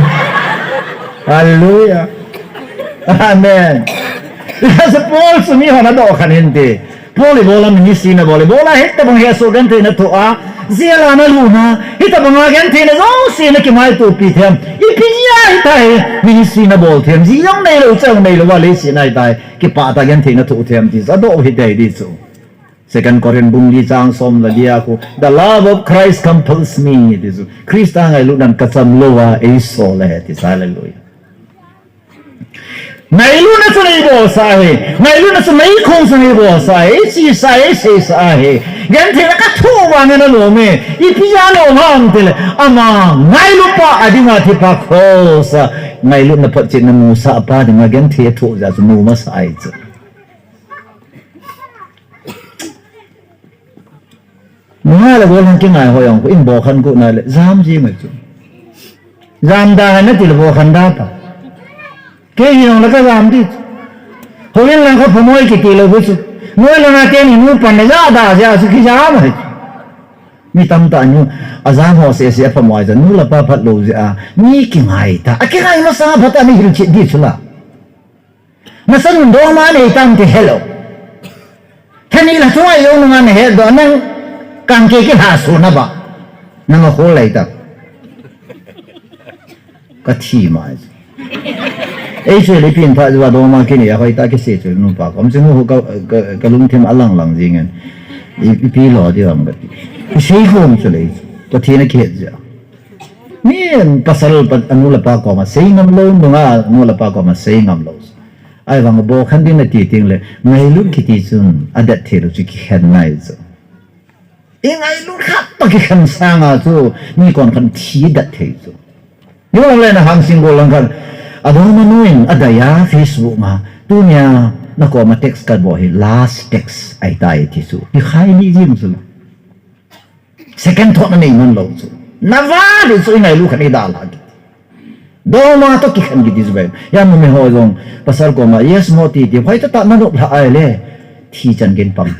Hallelujah. Amen. Sa Paul sumi hona do khan hin te. Paul ibola ministry na bol, ibola hitabang hesoh genthei na thoh a, jail a na lut a, hitabang a genthei na jouse na kimaitopi them. Ipi jeh a hitia hi ministry na bol them, ji jong neilou, cha jong neilou a leiset a hitia hi kipah tah a genthei na thoh them ti chu, adoh u hitia hi ti chu. Second Corinth bung li chang som le li a khu, "The love of Christ compels me," ti chu. Christa ngailutnan kacham lou a, eisol ahi ti chu, hallelujah. Ngailutna chu neibolsah ahi. Ngailutna chu meikhong chu neibolsah ahi. Eichisah ahi, eiseisah ahi. Gentheina kathoh vangin alom e. Ipi jeh a lom ham tile, ama ngailupa a dinga thipa cross a ngailutna photchetna musah pa dinga genthei athoh jeh a chu mu masa ahi chu. Nunga le gollhang kingai ho jong khu in bol khen got na le jam ji mai chu. Jam da hai nati le bol khen da ta. Kei hi jong le ka jam di chu. Houin lang kha phamoi kiti lou bu chu. Noi langa teni nu pan le ja da ja chu kijam ahi chu. Mi tamtah nu ajam ho sese aphamoi jeh a nu le pa phat lou jeh a mi kingai ta. Akingai masang a phat a mi hilchet di chu la. Nasanun dongma nei tam ti helou. Thani la thua yo nunga na het doh nang kangke kilha suna ba. Nang a khol lai ta. Ka thi mai. Ei chu le pin pha jua dongma kini a hoi ta kise chu nu pa kom chu nu ka, ka, ka lungthim a lang lang jing in. I, ipi lo di ram ka ti. Kisei khom chu le chu. Pathen a kihet jeh a. Mi pasal pa, anu le pa koma sei ngam lou, nunga anu le pa koma sei ngam lou. Ahivang bol khen ding nati teng le, ngailut kiti chun adet thei lou chu kikhen nai chu. I ngailut khat toh kikhen sanga chu, mi kon khan thi det thei chu. Hijongle na hang single lang khat. Adon manu in adei a Facebook ma. Tunia nakoma text kabol hi last text ahitai ti chu. Ikhai ni jing chu. Second thought na nei man lou chu. Nava di chu ingailu khat nei dalha kit. Doma toh kikhen kit di chu bai. Hiya numei ho jong pasal koma yes mo ti ti. Hoitah tah nanop lha ahile. Thi chan gin pang.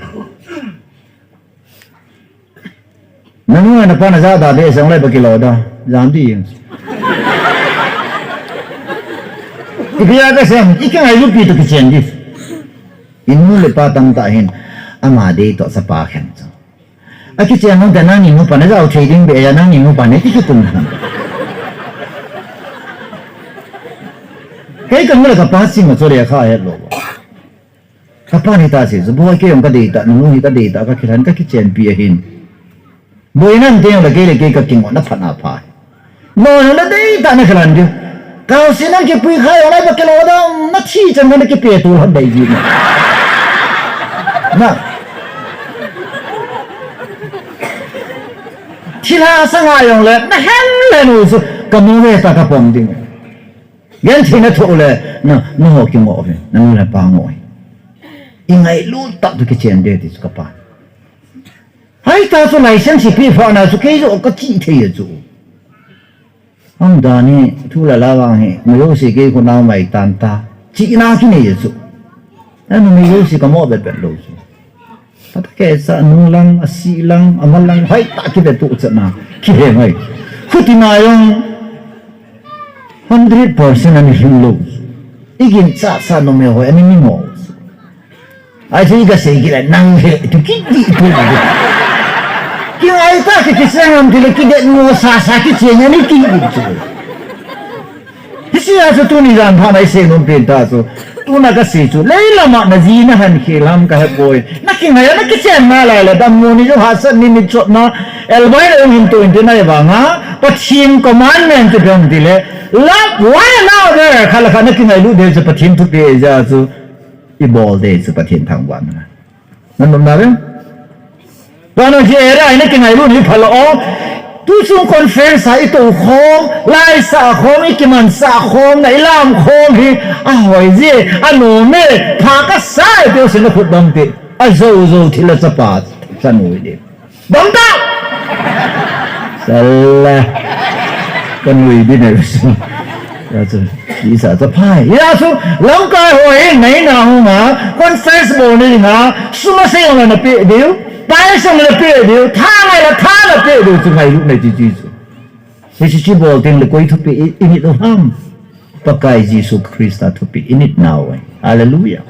Nanu napa naja da be sang lai ba kilo da. Jam di. Ipi a kasem, ikingailupi toh kichen di. Inu le ipa tamtah hin. Ama dei toh chapa khen chu. Akichen nung te nangni nupa najao thei ding be ya nangni nupa ne ti kitum. Kei kanu le kapa chima chu lekha ahet lou. Kapa ni ta si, boi kei jong kadei tah, nunu hi kadei tah, kakilhen kakichenpi ahin. Boi nan te jong le kei le kei kakingoh na phat na pha. Nona la dei tah na kilhen diu. Kau si nan kipui khai jong le ba kilo dam, na thi chan na kipe tu han dei ji. Na. Thilha sanga jong le, na hen le nu su, kamu ve ta kapom ding. Genthei na thoh le, na, na ho kingoh ve, nanu le pa ngoh ve. Ingailut tah toh kichen de ti chu kapa. Hai ta chu license ipi pha na chu kei joh kachi thei chu. Am dani thu la la vang hi, mi lo si kei khonau mai tan ta. Chi na kinei chu. Anu mi lo si kamo bet bet lo chu. Pata kei sa nung lang, asi lang, ama lang, hai ta kibe tu chana. Kihe mai. Khuti na jong hundred percent ani him lo. Igin cha cha numei ho ani mi mo. Ai chu iga sei kila nang he tu kiti tu. Ki ai ta ki kisang am kila ki det mo sa sa ki chen ani ki tu. Hisi a chu tuni jan pha nai sei nom pen ta chu. Tuna kasei chu. Lei lama na ji na han khel ham kahe poi. Na kingai na kichen na lai la dam mo ni chu hahsat ni ni chot na. Elbai le um hin tu in te nai vanga. Pathen commandment chu dong ti le. Love one another. Khala kha na kingailu de chu Pathen thupeh ja chu. Ibol de chu Pathen thangvahna. Nan nom na ve? Vana hi era ina kingailu ni phalou. Tu chung conference a ito khom, lai sa khom, ikiman sa khom, na ilam khom hi, ahoi je, anom e, pha kasa e, teu sin khut dam te. Ajo jo thil a chapa, chanu de. Dam ta! Sala. Kanui di na so. Ya chu, isa ta phai. Ya chu, lamkai ho hi nei na hu ma, confess bol nei na, sum asei na pe diu, pai sum na pe diu, tha ngai la tha na pe diu, chu ngailu nei ti ti chu. Hiche chu bol teng le koi thupeh i, i nit u ham. Pakai Jesu Christa thupeh i nit nau e. Hallelujah.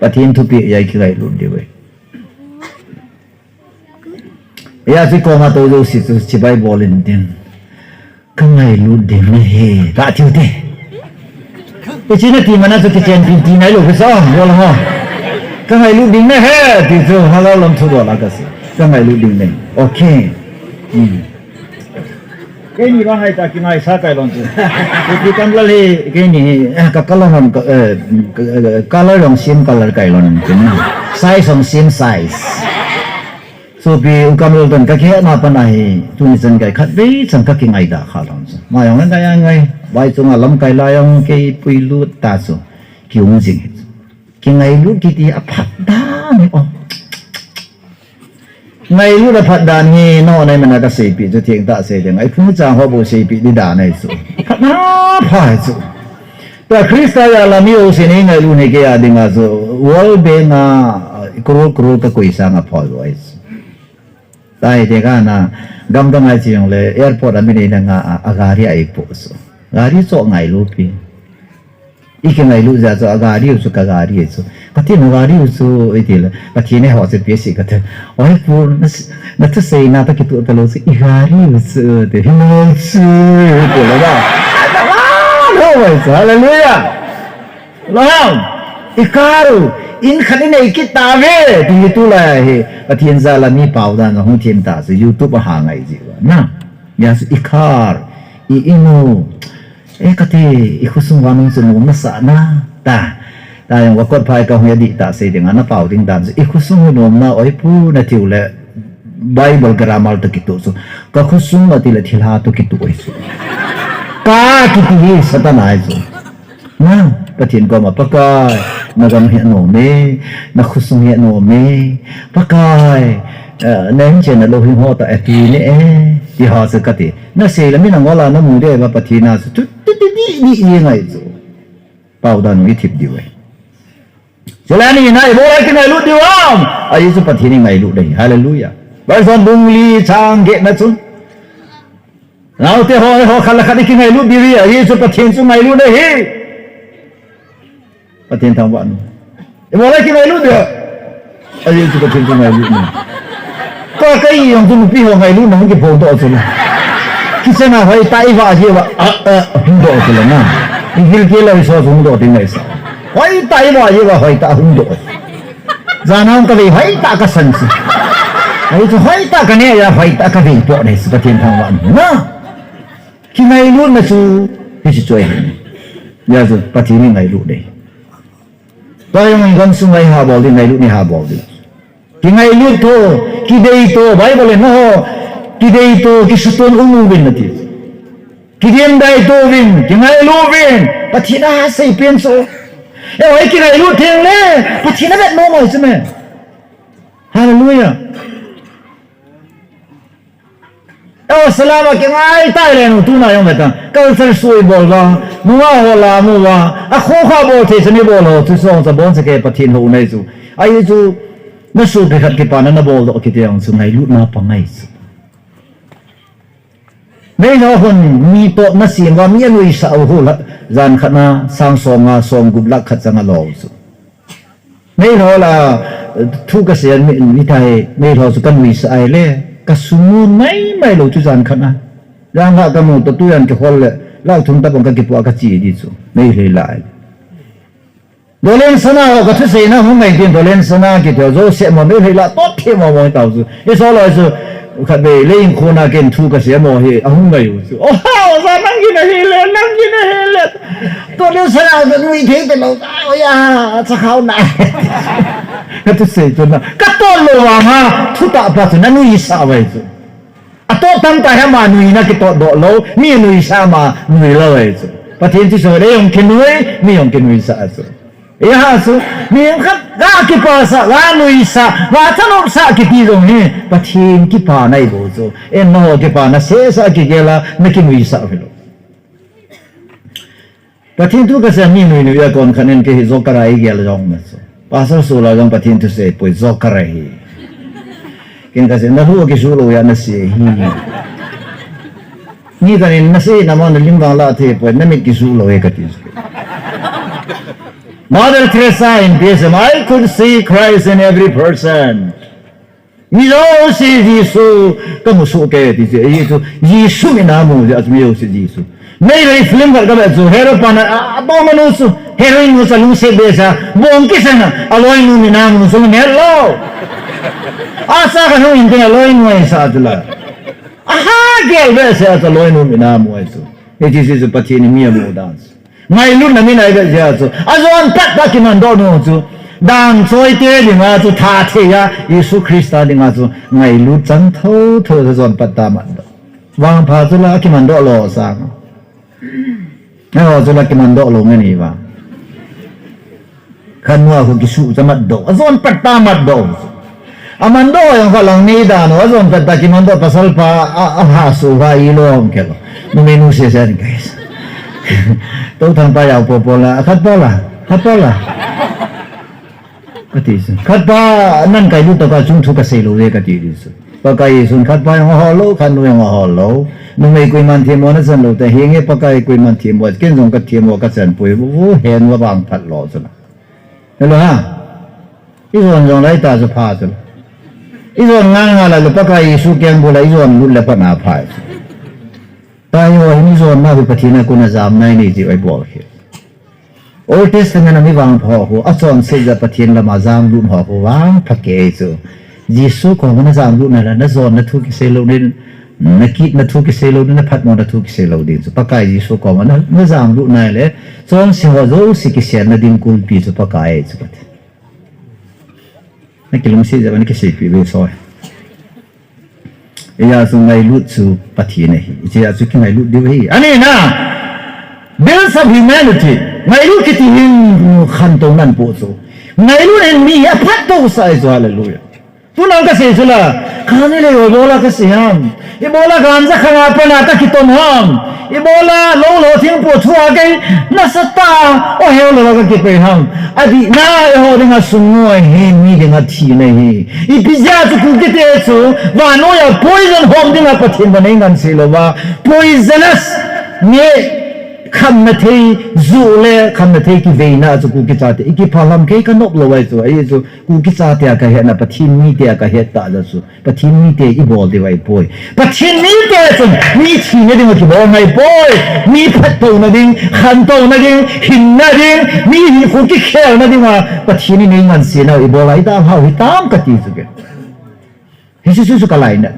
Pathen thupeh a i kingailut diu e. Ya, chu koma tou jouse chu chibai bol in tin. Ka ngailut ding nahi, ka tiu te. Hiche nati mana chu kichenpi ti nailou kasa, bol ho. Ka ngailut ding nahi, ti chu halal lam thu bol a kasei. Ka ngailut ding nahi. Okay. Hmm. Keini vang ahi ta kingaisah kailou chu. Ipi kam lal hi, keini hi, eh, ka color hon, ka, eh, ka, eh, color jong same color kailou chu na. Size jong same size. Sopi u kam lal tan ka kihetna pan ahi, tuni chan kai khatvei chan ka kingaida kha lou chu. Ma jong ngai ngai, vai chunga lamkai lai jong kei puilut ta chu. Kium jing hi chu. Kingailut kiti aphat dan hi o. Ngailut aphat dan hi, nangho nai mana kaseipeh chu thengtah sei ding. Iphung chang ho bou seipeh di dan ahi chu. Phatna pha ahi chu. Tua Christa jal a mi jousen eingailut hi kei a dinga chu. World Bank a, crore crore kakoi sanga phal lou ahi chu. Tahite kana, gamdang a iche jongle, airport a mi neina nga a, agari a eipoh chu. Gari chu ngailupi. Ikingailu jeh chu agari u chu kagari chu. Kati nagari u chu itile. Kati ne ho chu pesi kati. Oi pu na, nathuseina toh kitoh talou chu igari u chu te hilou chu. Tile ba. Hallelujah. Lam. Ikar u. In khat inei kit tave. Ti tulai hi. Pathen jal a mi pao dan jong hung them ta chu YouTube a ha ngai ji u. Na. Nia chu ikar. I inu. E kati, ikhosung vannoi chu nom nasah na, ta. Ta jong vakot phai kahung adih tah sei dinga, napao ding dan chu. Ikhosung hi nom na, oi pu natiu le, Bible grammar toh kitoh chu. Kakhosung atile thilha toh kitoh ahi chu. Ka kiti hi Satan ahi chu. Na, Pathen koma Pakai, na gam hi anom e, na khosung hi anom e, Pakai, eh, na inchen na lou hi ho ta e ti ne e, ti ho chu kati. Na sei le min angol a na mu de va Pathen a chu, chu, ti, ti, ti, ti, ti ngai chu. Pau dan u i thip diu e. Chule ani na i bol a i kingailut diu ham. Ahi chu Pathen i ngailut ding. Hallelujah. Verse one bung li chang get na chun. Naote ho, ho khat le khat i kingailut diu hi. Ahi chu Pathen chu ngailut ding ahi. Pathen thangvah in. I bol a i kingailut diu. Ahi chu Pathen chu ngailut ding. Ka, ka i jong chu nupi ho ngailutna hung kiphong doh chu la. Kitchen a hoitah i vah jeh uva, ah, ah, hung doh chu la na. I gilkel lou i so chu hung doh ding ngai sa. Hoitah i vah jeh uva, hoitah hung doh. Jan a hung ka vei hoitah ka san chu. Ahi chu hoitah ka neh a hoitah ka vei poh ding chu Pathen thangvah in. Na. Kingailutna chu, hiche chu ahi. Hijeh a chu Pathen i ngailut ding. Tua jong in gamsung a i ha bol ding, ngailut i ha bol ding. Kingailut tho, kidei tho, Bible in ho, kidei tho, kisuton um uvin ati. Kidem dai tho uvin, kingailu uvin, Pathen a sei pen chu. Eiho i kingailut theng le, Pathen a vet nom ahi chu me. Hallelujah. Eiho salam a kingai tai le nu tuna jong ve ta. Culture sui bol uva, nunga ho la mu uva, akhohkha bol thei chan i bol ho, chu song cha bon cha ke Pathen houna ahi chu. Ahi chu, na sopi khat kipana na bol doh kiti jong chu ngailutna pang ahi chu. Meilhou hon mi toh na sem uva, mi anuisah u ho la, jan khat na sang som nga, som gup lakh khat chang alo chu. Meilhou la, thu ka sei a mi, mi thei, meilhou chu ka nuisah a ahile, ka sum mu mai mai lou chu jan khat na. Jan khat ka mu toh tu jan kihol le, lakh thum tobang ka kipoh a ka che di chu. Meilhei la. Dolen Sana ho ka thuseina hung ngai tin Dolen Sana kiti ho Joseph mo Meilhei la toh the mo mo tau chu. I so lo chu khat be le in khona ken thu ka sei mo hi a hung ngai u chu. Oh, sa nang gin ahi le, nang gin ahi le. Dolen Sana ka nui thei te lou. Oya, chakhao na. Ka thusei chu na. Ka toh lou vang a, thutah pa chu na nuisah uve chu. Atoh tamtah hi ama nuina kitoh doh lou, mi nuisah ama nui lou ahi chu. Pathen chu so le jong kinui, mi jong kinuisah chu. Hijeh a chu, mi khat ga kipasah, ga nuisah, ga thanopsah kiti jong hi, Pathen kipana ahi bou chu. Eiho kipana sehseh a kigel a, na kinuisah u hilou. Pathen thu ka sei a mi nui nui a kon khat in kei hi Joker a i gel jong na chu. Pastor Sula jong Pathen thusei poi Joker ahi. Ken ka sei, na hu kisuh lou a na sei hi. Mi khat in na sei na ma na lim vang la thei poi, na mit kisuh lou e ka ti. Mother Teresa in T S M, "I could see Christ in every person." Mi jouse Jesu ka mu soh kei ti chu, ahi chu, Jesu min a mu jeh a chu mi jouse Jesu. Meilhei film khat ka vet chu, hero pa na, a, a bong manu chu, heroine nu chu lungset behseh a, bong kiseng a, aloinu min a mu chu, mi hello. Asa ka hung in tin aloinu ahi sa chu la. Aha, gel behseh a chu aloinu min a mu ahi chu. Hiche chu Pathen in mi amu dan chu. Ngailutna min ahi ve jeh a chu. Ajon pettah kimandoh nom chu. Dang choi te dinga chu tha thei a, Jesu Christa dinga chu ngailut chang thotho chu ajon pettah mandoh. Vangpha chu la kimandoh lou sang. Eiho chu la kimandoh lou nge ni va. Khat nu a khu kisuh cha matdoh. Ajon pettah matdoh. Amandoh jong kha lang nei dan u, ajon pettah kimandoh pasal pa a, a ha su va i lom kelo. Numei nu sese ni kai. Tou thang pa jao popo la, khat pa la, khat pa la. Ka ti chu. Khat pa nan kai lut tah a chung thu ka sei lou ve ka ti di chu. Pakai Jesun khat pa jong ahol lou, khat nu jong ahol lou. Numei koiman themmo na chan lou te, hinge Pakai koiman themmo, ken jong ka themmo ka chan poi, vu hen va vang phat lou chu la. Hello ha. I jon jong lai ta chu pha chu. I jon ngal ngal a le Pakai Jesu keng bul a i jon lut le pat na pha chu. Tahi ho hin i jon na hi Pathen a kon a jam nai nei ji oi bol hi. Old Testament a mi vangpha ho, achonset jeh a Pathen lama jam lut ho, ho vangpha kei chu. Jesu koma na jam lut nai le, na jonna thu kisei lou ding, na kitna thu kisei lou ding, na phatmona thu kisei lou ding chu. Pakai Jesu koma na, na jam lut nai le, chonse ho jouse kiselna ding kulpi chu Pakai chu Pathen. Na kilungset jeh uva na kiseipi ve soi. Hijeh a chu ngailut chu Pathen ahi. Hiche a chu kingailut diu ahi. Ani na. Bills of humanity. Ngailut kiti hin khantou nan po chu. Ngailut hin mi hi aphat tou sa ahi chu, hallelujah. Tuna kasei chu la, kani le ibola kasei ham. Ibola ganja khanga pana kakitom ham. Ibola lou lou thingpu thua kei nasatah a o heu lou kakipei ham. Adihna eiho dinga sum ngoi hi, mi dinga thina hi. Ipi jeh a chu Kukite chu vannoi a poison hom dinga Pathen in eingansei lou va. Poisonous nge khamna thei, ju le khamna thei kiveina chu Kuki chate. Ikiphalam kei kanop lou ahi chu, ahi chu Kuki chate a kahetna, Pathen mite a kahet tah jeh chu. Pathen mite ibol diu ahipoi. Pathen mite chun mi thina dinga kibol ngai poi. Mi phattouna ding, khantouna ding, hinna ding, mi hinkho kikhelna dinga Pathen in eingansei nau ibol a idalhau hitam kati chu ke. Hiche chu chu kalainat.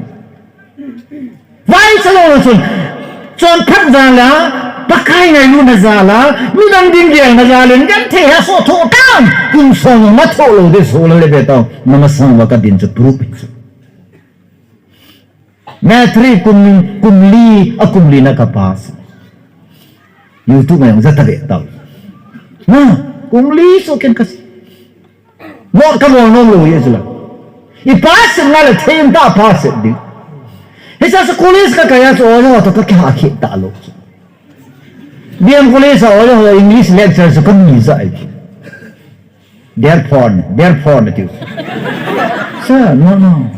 Vaicha lou chun, chonphat jal a, Pakai ngailutna jal a, midang ding gelna jal in, genthei a soh thoh tan, kum som ma thoh lou ding soh le le ve tao, namasang uva kadin chu proof hi chu. Matric kum, kum li, a kum li na kapass. YouTube a jong jata ve tao. Na, kum li soh ken kas. Mo ka mo nom lou ye chu la. I pass nga le thei ta pass ding. Hiche chu college kakai a chu oja toh kakihah kit talou chu. D M college a oja ho English lecture chu kami ja ahi. Therefore, therefore na tiu. Sir, no, no.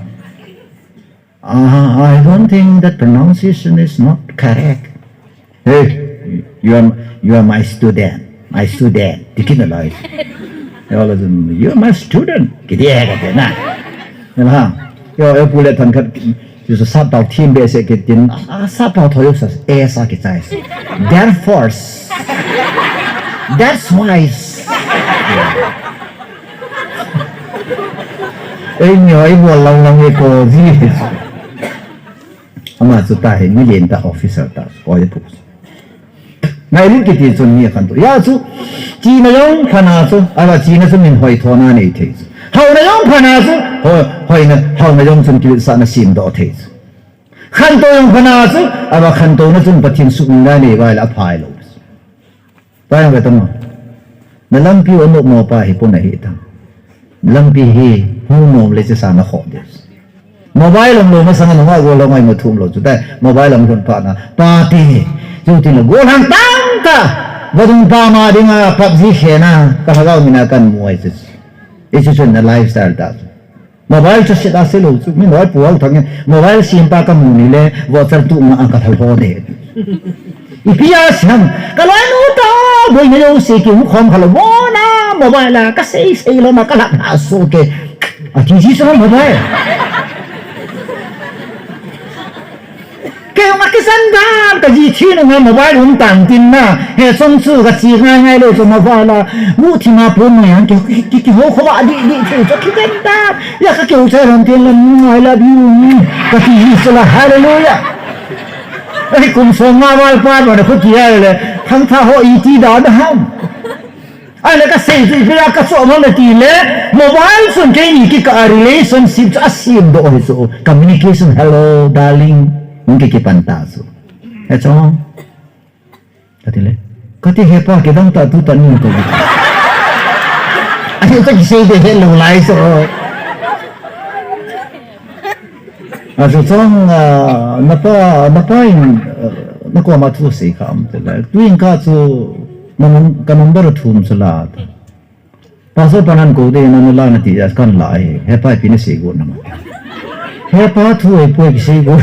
Ah, I don't think that pronunciation is not correct. Hey, you are, you are my student. My student. Tikin alai. You are my student. Kiti e kati na. Nila. Yo, yo pule than khat. Yo sa tao thim be se kitin. Ah, sa tao tho yo sa. E sa kichai. Therefore. That's why. Ei, mi hoi bol lang lang e ko ji. Ama chu ta hi, mi lentah officer ta, ko ye pu. Ngailut kiti chun mi khantou. Ya chu, china jong phana chu, ala china chu min hoi thona nei thei chu. Hauna jong phana chu, ho-, hoina, hauna jong chun kivetsahna simdoh thei chu. Khantou jong phana chu, ala khantouna chun Pathen sumil nei vai la phai lou. Pai ve tamo. Na lampi u nop mo pa hi pon ahi ta. Lampi hi hung nom le che sa na kho de. Mobile ong lo masang na ma go lo ngai mo thum lo chu ta. Mobile ong lhun pa na. Pa ti. Chu ti lo go hang tang ta. Vadung pa ma dinga PUBG khe na. Ka ha ga mi na kan mo ai chu. I chu chun na lifestyle ta. Mobile chu set a se lo chu, mi noi pual thang e, mobile sem pa ka mu ni le, voucher tu ma a ka thal ho de. Ipi a siam, ka loi nu ta, boi na yo se ki mu khom kha lo, mo na, mobile a, ka sei sei lo na, ka la na so ke. A ti ji so mobile. Kei jong akisan dan, ka ji thi nunga mobile um tan tin na. He song chu ka chi ngai ngai lou chu mobile a. Mu thi ma pon ngai ang ki, ki, ki, ki ho kho ba di, di chu chu ki ten dan. Ya ka keu chai ram tin la, "Mm, I love you." Mm. Ka ti hi chu la, hallelujah. Ei kum song nga val pa ba na khu ti ya le. Khang tha ho i ti da na ham. Ahile ka sei chu ipi a ka chu amang le ti le, mobile chun keini kikah a relationship chu asemdoh hi chu, communication, "Hello, darling," hung ki kipan ta chu. He chu. Ka ti le. Ka ti he pa kidang ta tu ta ni ko. Ahi ta kisei de he lo lai chu. A chu chong, a, na pa, na pa in, a, na koma thu sei kha am te le. Tu in ka chu, na num-, ka number thum chu la. Pastor pa nan ko de na na la na ti ja kan la e. He pa pi na sei go na ma. He pa thu e poi ki sei go.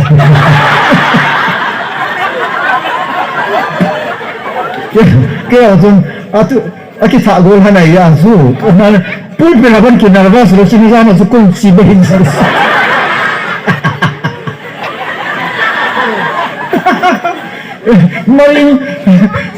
Ke, ke a chu, a tu, Aki tha gol hana ya su. Kana pulpit a ban ki nervous lo sini jana su kong si ba hin sa. Maring,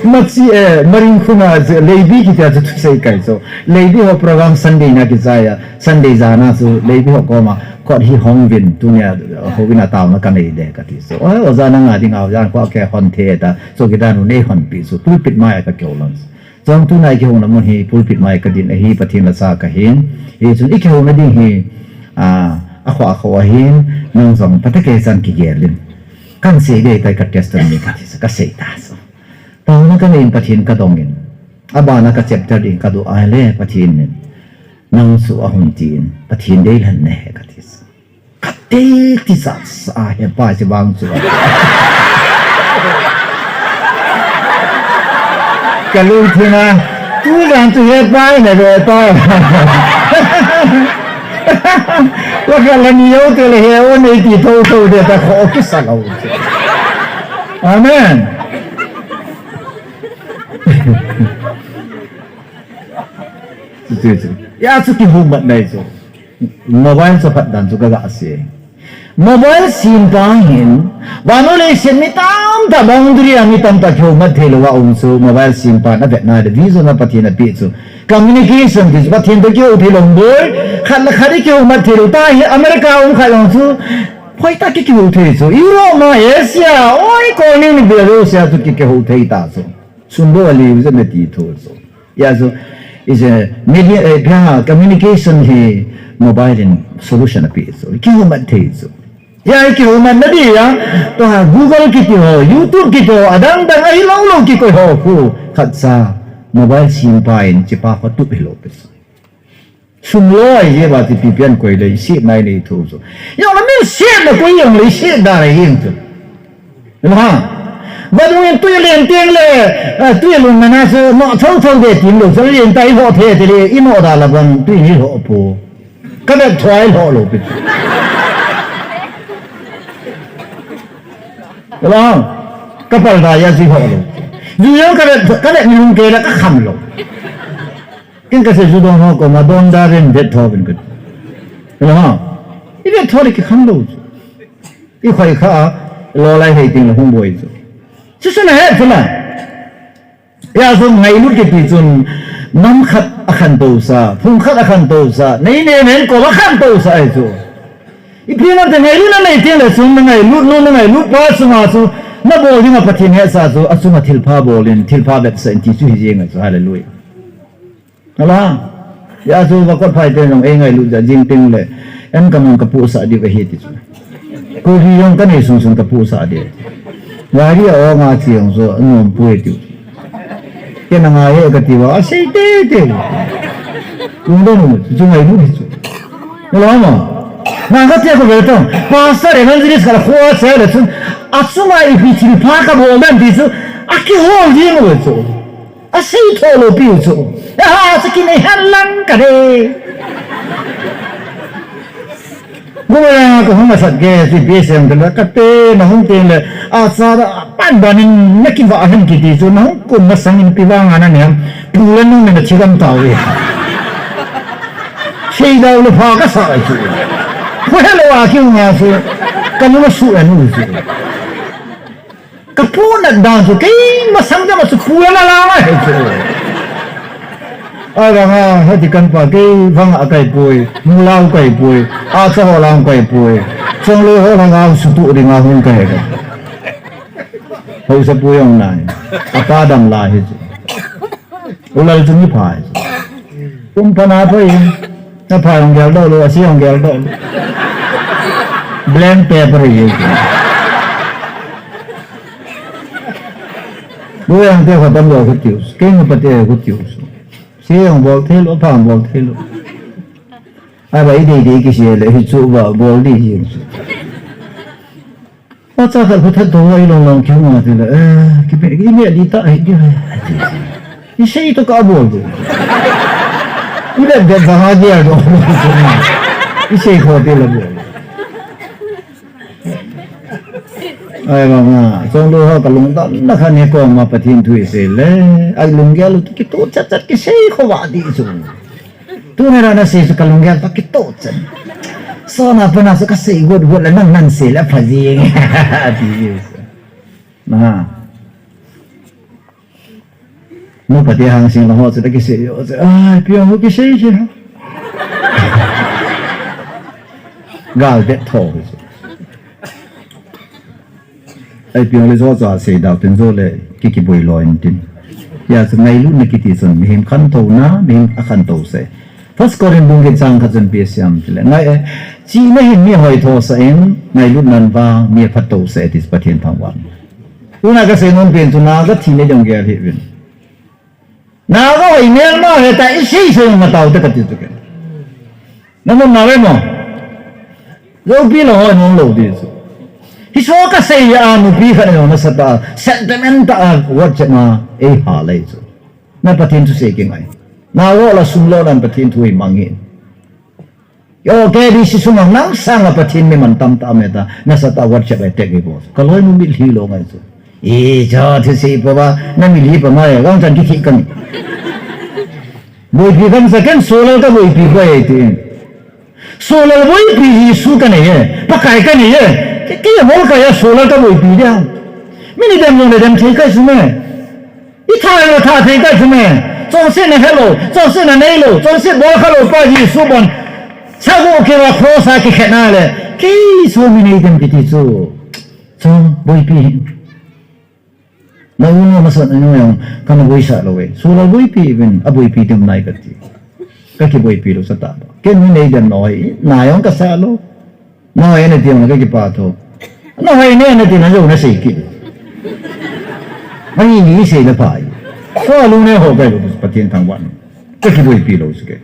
machi, eh, maring khuna leibi ki ta chu sei kai so. Leibi ho program Sunday na ki jaya. Sunday jana chu leibi ho koma. Kot hi hong vin tunia ho vin a tao na ka nei de ka ti so. Oi, o jana nga ding a jana ko ke hon the ta. So ki danu nei hon pi so. Pulpit mai ka keu lang. Chong tunai kihona mun hi pulpit mai kadin ahi, Pathen lasa kahin. Hichun ikihona ding hi, a, akhoh akhoh ahin, nang jong phatah kei chan kigel in. Kan sei dei tai ka testimony kati sa, kasei ta sa. Taona kanei in Pathen kadong in. Abana ka chapter ding kadoh ahile Pathen in. Nang chu ahung tin. Pathen deilhen nahi kati. Kati ti sa sa hepa si bang chu. Kalungthim a. Tujan chu hepa nahi ve ta. Wa ka la ni yo te le he o nei ti tho tho de ta kho kisa lo. Amen. Chu chu chu. Ya chu kihoumat nai chu. Mobile chu phat dan chu kaga sei. Mobile simpa hin, vannoi leiset mi tamtah boundary a mi tamtah kihoumat thei lou a um chu, mobile simpa na vet nai de, vision a Pathen a pe chu. Communication ti chu, Pathen to kihou thei lou boi, khat le khat i kihoumat thei lou ta hi, America um khat jong chu, hoi ta ki kihou thei chu, Europe ma, Asia, oi, kol ning ni bia lou sia chu ki kihou thei ta chu. Sum bo a liu jep na ti tho chu. Ya chu, is a media, eh, bia communication hi mobile in solution a pe chu. Kihoumat thei chu. Ya kihoumat na di ya, to ha Google kiti ho, YouTube kiti ho, adang dang ahi lou lou kikoi ho khu. Khat sa, mobile simpa in chipa kho tup hi lou pe chu. Sum loi je ba ti pi pian koi le, i si nai nei tho chu. Jong la min si na koi jong le, i si da le jeng chu. Lo ha. Vadung in tui len teng le, eh, tui lung na na chu, no tho tho de tim lou, chu len tai ho the te le, i no da la bang, tui ni ho po. Ka vet thoi ho lou pi. Lo ha. Ka pal da ya ji ho lou. Ju jong ka vet, ka vet ni lung ke la ka kham lou. Ken ka sei ju don ho koma don da ven vet tho ven ka. Lo ha. I vet tho le ki kham lou. I khoi kha a, lo lai hei ting la hung boi chu. Chu chu na he chu na. Ya chu ngailut kiti chun nam khat a khantou sa, phung khat a khantou sa, nei nei men ko a khantou sa ahi chu. Ipi na te ngailut na nei teng le chun na ngailut lou na ngailut pa chunga chu na bol ding a Pathen hetsah chu a chunga thilpha bol in, thilpha vetsah in ti chu hi jeng a chu. Hallelujah. Ala, ya chu va kot phai te jong ei ngailut ja jing teng le, en ka mong ka pu sa di va hi ti chu. Ko hi jong ka nei sung sung ka pu sa di. Gari a ong a chi jong chu a nom poi ti. Ken a ngai e ka ti va, a sei te te. Kung dong chu ngailut hi chu. Ala ma. Na ka te ko ve tong. Pastor evangelist ka la khua sa le chu. A chunga ipi thilpha ka bol dan ti chu. A kihol jing ve chu. A sei tho lou piu chu. A ha, sa kinei han lang ka de. Gumara ka hung masat ge, si pi sem te la ka te, na hung te le, a sa da, pan ban in na ki va hen kiti chu, na hung kum masang in pi va nga na ne, pu le nu me na chi gam ta ve. Sei dau le pha ka sa chu. Ko he lo a ki nga su, ka nu su en u chu. Ka pu na dan chu kei masang jama chu pu la la ma he chu. Ai vang a, heti kan pa kei vang a kai poi, mu lau kai poi, a cha ho lau kai poi. Chong le ho la ngau su tu ri ngau hung kai ka. Ho sa pu jong nai. A pa dam la he chu. U lal chu mi pha chu. Kum pha na pha in. Na pha jong gel doh lou, a si jong gel doh lou. Blank paper hi. Bu jong te kha tam lou khu tiu. Kei ma pa te khu tiu. Si jong bol thei lou, pha jong bol thei lou. Ai ba i dei dei ki si le hi chu ba bol di jing chu. Acha khat khu that to i long long kiu ma ti le, eh, ki pe, ki me di ta, eh, di le. I sei to ka bol di. I le de ba ha di a do. I sei kho ti le bol. Ai ba ma, chong lo ha ka lung dam na kha ne ko ma Pathen thu i sei le. Ai lung gel ki to chat chat ki sei kho ba di chu. Tuni ra na sei chu ka lunggel pa kitoh chan. Sona pana chu ka sei got got le nang nang sei le pha jing. Ati ji. Na. Nu pa te hang sing la ho chu ta kisei jo chu. Ai, piang ho kisei ji ha. Gal det tho chu. Ai piang le jo cha sei dau tin jo le ki kiboi lou in tin. Ya chu ngailutna kiti chun mihem khantouna, mihem a khantou se. First Corinth bung get chang khat chun pi siam ti le. Ngai, eh, chihna hin mi hoi tho sa in, ngailutnan vang mi phattou se ti Pathen thangvah. Tuna kasei nom pen chu, na kathi nei dong gel hih uvin. Na kahoi melma hita, isei sei ma tao te kati chu ke. Na nom na ve mo. Loupi lou hoi nom lou di chu. Hiche kasei a nupi khat nei jong nasatah a, sentiment tah a WhatsApp ma eihal e chu. Na Pathen thusei kingai. Na lo la sum lo nan Pathen thu imang in. Yo, K B C sung a nang sanga Pathen mi mantam tah a um e ta, nasatah a WhatsApp a tag hi bol. Ka loinu mitlhi lou ngai chu. Ei, cha, thusei pa ba, na mitlhi pa ma e, gangchan kithi kan. Boipi kan sa ken, Solal ka boipi ko e tin. Solal boipi Jesu ka nei e, Pakai ka nei e. Ke, ke hol ka ya Solal ka boipi dia. Mi nei dem jong nei dem thei kai chu me. I tha lou tha thei kai chu me. Chonsetna helou, chonsetna neilou, chonset bol khalou pa Jesu bon. Sagu kila cross a kikhetna le. Kei chu mi nei dem kiti chu. Chu boipi. Na u nu masat nu jong kana boisah lou e. Solal boipi uvin, aboipi dem nai kati. Ka kiboipi lou sah ta. Ken mi nei dem noi, na jong kasah lou. Nahoi nati jong ka kipah tho. Nahoi ne nati na jong nasei kit. Ahi ni sei na pai. Solal ne ho kai lou Pathen thangvah. Ka kiboipi lou sah ke.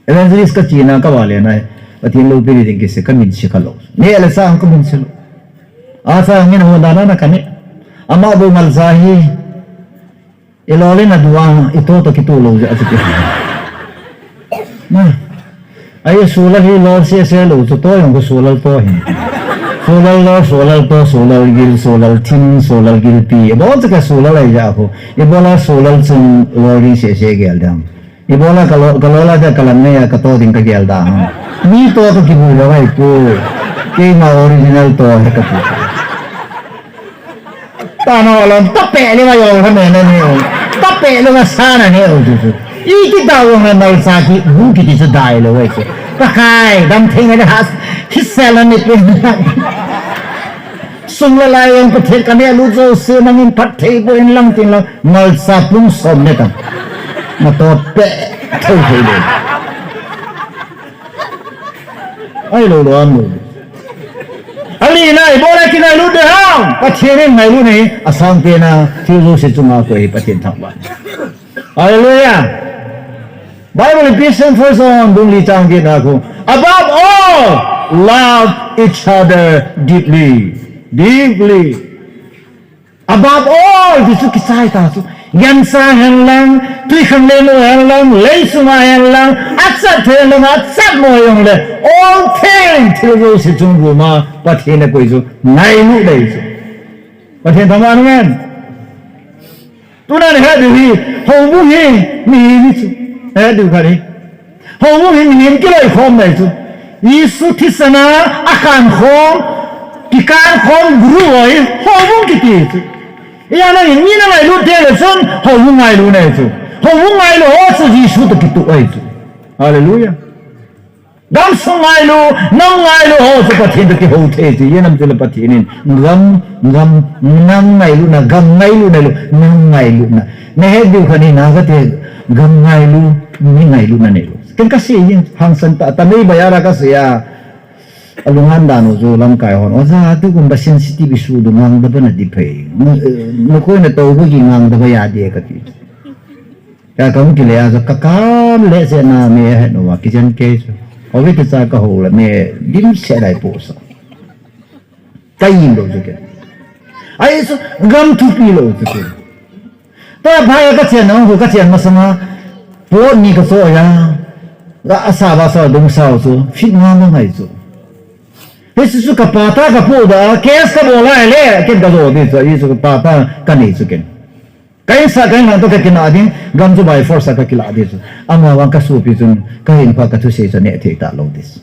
Evangelist kachena kavale na. Pathen loupina ding kisei kamin sei khalou. Ne la sang kamin sei lou. Asa ngin ho dana na kane. Ama bou malsa hi. I lol in a dua, i to to kito lou jeh a chu ti. Ma. Ai Solal hi lol sese lou chu to jong ko Solal to hi. Solal lol, Solal to, Solal gil, Solal thim, Solal gilpi. Bol chu ka Solal ai ja ko. I bola Solal chung lol ding sese gel dang. I bola ka lo, ka lola ja ka lam ne ya ka to ding ka gel da. Mi to to kibui lou ai pu. Keima original to he ka pu. Tano lom, tape le ma yong kha me na ne o. Tape le ma sa na ne o chu chu. I kidou jong na nal sa ki bu kiti chu dai lou e chu. Pakai, damthei ngai le ha, hi sel na ni pe. Sum le lai jong Pathen ka ne lut jouse nangin phatthei boh in lang tin lang, nal sa pung som ne ta. Na to pe, thei thei le. Ai lou lou am lou. Alina, ibola kingailut ding ham. Pathen in ngailut hi asang pen a, thil jouse chunga koi Pathen thangvah. Hallelujah. Bible in Ephesians first on bung li chang get na ko. Above all, love each other deeply. Deeply. Above all, ti chu kichai ta chu. Gancha hen lang, twikhanglen u hen lang, leisunga hen lang, achat hen lang, achat mo jong le, all thing, thil jouse chung ruma, Pathen a koi chu, ngailut dei chu. Pathen thangvah hen. Tuna ni he diu hi, houbung hi, mihem hi chu. He diu kha ni. Houbung hi mihem kiloikhom nei chu. Jesu thisan a akhankhom, kikhankhom group ho hi houbung kiti chu. Ijeh inem mi na ngailut thei le chun houbung ngailut nei chu. Houbung ngailut ho chu Jesu toh kituh ahi chu. Hallelujah. Gamsung ngailut, nam ngailut ho chu Pathen toh kihou thei chu. Ijeh inem itile Pathen in gam, gam, nam ngailutna, gam ngailut, ngailut, nam ngailutna. Na he diu kha ni na kati, gam ngailut, mi ngailutna neilou. Ken kasei jing hangsan tah tah, mei baya la kasei a. Alunghan dan u chu lamkai hon. Oja, tu kum ba sensitive issue du ngangda ba na di phei. Mu, eh, mukoi na tou ba gi ngangda ba ya di kati. Ka kam kile a chu ka kam le se na me he no wa kijen ke chu. Ovi te cha ka ho la me dim se dai po sa. Ka im lou chu ke. Ai chu gam thupi lou chu ke. Ta bhai ka chen nang hu ka chen masanga. Po ni ka so ya. Ga asa ba sa dung sao chu. Fit nga ma ngai chu. He chu ka pa ta ka po da. Kes ka bo lai le. Ken ka zo di chu. Ye chu ka pa ta ka nei chu ken. Ka insa ka inlhang toh ka kinah ding, gam chu by force a ka kilah ding chu. Amavang ka sopi chun, ka hin pha ka thusei chu neh thei talou ding chu.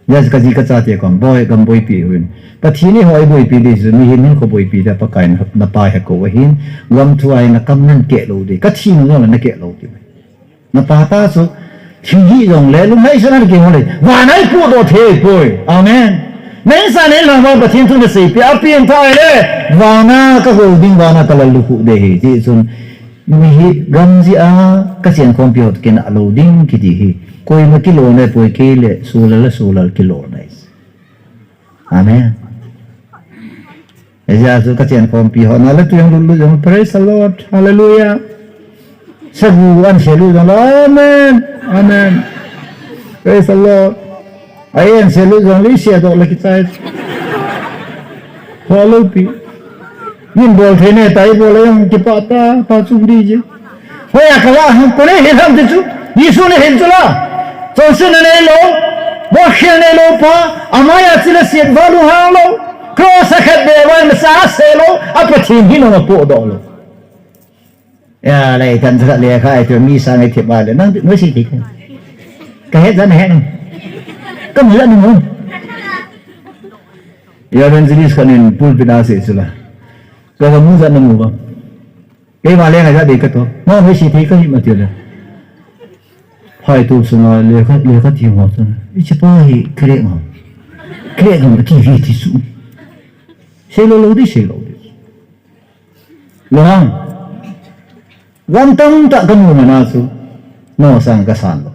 Yes, ka ji ka chate kong, boi, gam boipi uvin. Pathen in eiho eiboipi ding chu, mihem hinkho boipi ding, Pakai na, na pa hi kou ahin, gam thu a hin na kam nan keh lou ding, ka thi nung jong le na keh lou ding. Na pa ta chu, thil hih jongle, lung ngaisang a kihol e, vana eipuidoh thei poi. Amen. Na insa na inlhang vang Pathen thu na seipi, apen tha ahile, vana ka go ding, vana ka lallukhuh ding ahi. Tichun, mihem gam jeh a, ka chenkhompi ho toh kinah lou ding kiti hi. Koima kilona poi kei le, Solal le Solal kilona ahi. Amen. Hijeh chun ka chen khompi ho na le tu jong lut lut jong, praise the Lord, hallelujah. Sagu an se lut jong, amen, amen. Praise the Lord. Ai an se lut jong le se doh le kichai. Ho lo pi. Min bol thei ne tai bol le jong kipah ta, pa chung di ji. Hoiya ka lah ham, koi nei hil ham ti chu. Jesu nei hil chu la. Chonsetna neilou. Bolkhel neilou pa. Amaiya chila siet va lunghang lou. Cross a khat be vai masa se lou. A Pathen hi nung a podoh lou. Ya, lai tan sa le kha ai tu mi sang ai thip a le. Nang noi si ti. Ka het jan het. Ka mu la ni mu. Ya, evangelist khat in pulpit a sei chu la. Ka ka mu jan na mu ba. Keima le ngai ja dei ka to. Ma, hoi si thei ka hi ma ti le. Phai tu sunga lekha, lekha thi ma chun. Hiche pa hi crack ma. Crack ma ti vi ti su. Sei lou lou di, sei lou di. Lo hang. Wan tam ta ka mu ma na su. No sang ka san lou.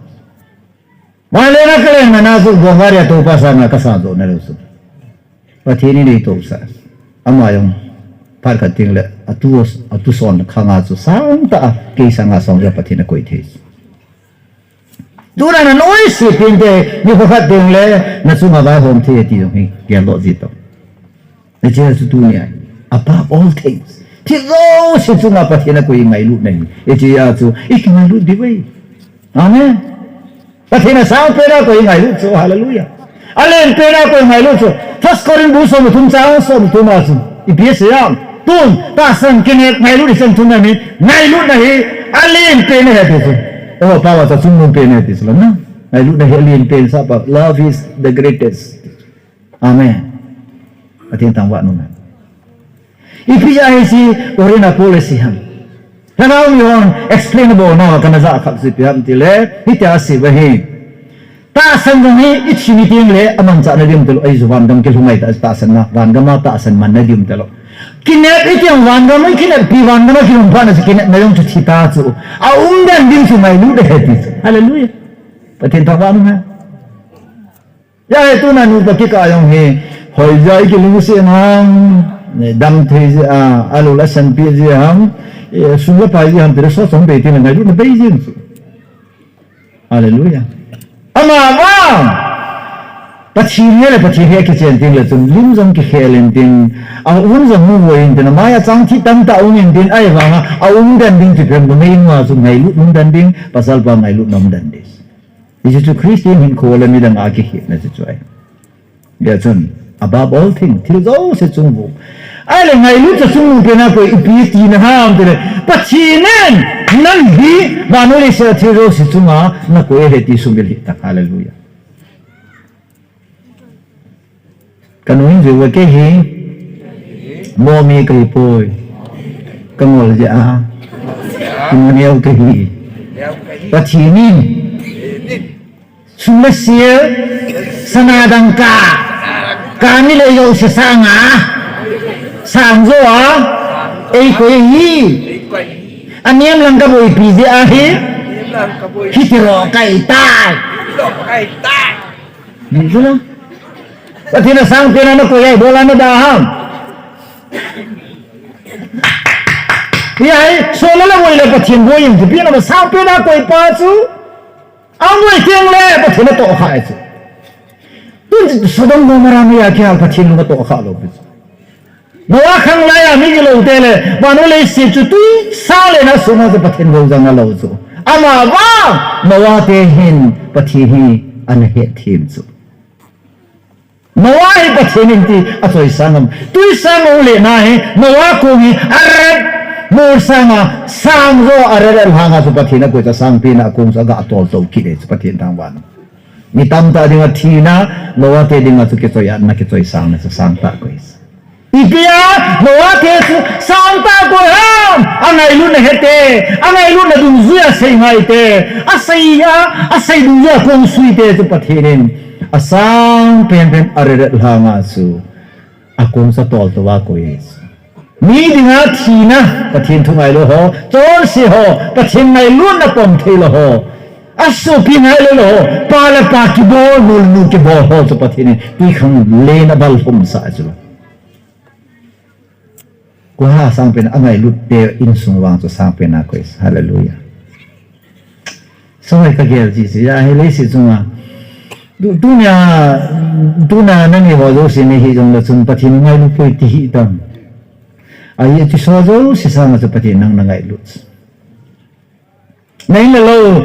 Vale na ka leng na na chu Bavaria to pa sang ka sa do na lo su. Pathen in ei tohsah. Ama jong phat khat teng le, atu, atu son khanga chu sangtah a, kei sanga song jong Pathen a koi thei. Tuna na noise pen te, nikho khat teng le, na chunga vaihom thei ti jong hi, geldoh ji tao. Hiche chu tunia, above all things. Thil jouse chunga Pathen a koi ngailutna hi. Hiche a chu, i kingailut diu ve. Amen. Pathen a sangpen a koi ngailut chu, hallelujah. Alen pen a koi ngailut chu. First Corinth bu som thum chang som thum a chu. Ipi asei ham. Tun, tahsan kinep ngailut i chan thum na mi. Ngailutna hi, alen pen ahi ti chu. Oh, pa va cha chungnung pen ahi ti chu la na. Ngailutna hi alen pen sa pa. Love is the greatest. Amen. Pathen thangvah in um hen. Ipi jeh a hiche Corinth a Paul asei ham. Lhagao mi hon explain abol nau a kana ja khat chu ipi ham tile, hitia asei uva hi. Tahsan jong hi ithi ni teng le amanchah na diu talou, ahi chu vangam kilhung ngai ta, tahsan na, vangam a tahsan man na diu talou. Kinep iti jong vangam, kinep pi vangam a kilhung phat na chu kinepna jong chu thi ta chu. Aum den ding chu ngailut ahi ti chu. Hallelujah. Pathen thangvah in um hen. Hijeh a hi tuna nupa kikah jong hi, hoiya i kilungset ham, dam thei jeh a, alol asan peh jeh ham, eh, sum le pai jeh ham, ti le soh chom bei ti le ngailutna bei jing chu. Hallelujah. Ama vang, Pathen hi le Pathen hi akichen teng le chun, lim jong kikhel in tin, aum jong mu voi in tin, amai a chang thi tamtah um in tin, ahivang a, aum den ding chu pen bu mei nunga chu ngailut um den ding, pasal pa ngailutna um den ding. Hiche chu Christian hinkho le midang a kikhetna chu chu ahi. Hijeh chun, above all thing, thil jouse chung vu. Ahile ngailut cha chung vu pen a koi ipi tina ham tile. Pathen in, nang hi, vannoi leiset a thil jouse chunga, na koi ahi ti sumil hih tan. Hallelujah. Ka nung in jui uva kei hi, momi kahi poi. Ka ngol jeh a, kineo kahi. Pathen in, sum le sil, sana dangka, kani le jouse sanga, sang jo a, eikoi ahi. Anem lang kaboipi jeh ahi, hiti lou kahitai. Ni chu la. Pathen a sangpen a na koi ahi, bol a na da ham. Hijeh a hi, soh le la boi le Pathen boi jing chu, pi na ma sangpen a koi pa chu. Aboi teng le Pathen atohkha e chu. Tun Sodom Gomorrah meiya kihal Pathen lung atohkha lou pi chu. Noah khanglai a mi gilou te le, vannoi leiset chu twisang le na sung a chu Pathen gojang alou chu. Ama vang, Noah te hin Pathen hi ana hetthem chu. Noah hi Pathen in iti achoisang am. Twisang u le na hi, Noah kong hi Ararat mol sanga, sang jo Ararat lhanga chu Pathen akoi chu sangpen a kong chu aga toltou kit e chu Pathen thangvah in. Mi tamtah dinga thina, Noah te dinga chu kichoi-atna, kichoisangna chu sangtah koi. Ipia, Noah te chu sangtah koi ham, angailutna hete, angailutna dungjuia sei ngaite, asei a, asei dungjuia kong suite chu Pathen in, asang penpen Ararat lhanga chu, akong chu atoltou a koi. Mi dinga thina, Pathen thu ngailou ho, chonse ho, Pathen ngailutna pom thei lou ho. Asopi ngailou lou ho, pa le pa kibol, nu le nu kibol ho chu Pathen in twikhanglen a abal lhum sah chu. Kua sangpen a ngailut te insung vang chu sangpen a koi. Hallelujah. Soi ka gel ji ji a hi leiset chunga. Tu, tunia, tuna nani ho jouse nei hi jong le chun Pathen ngailu poi ti hi tam. Ahi ti so jouse sanga chu Pathen nang na ngailut. Nei le lo,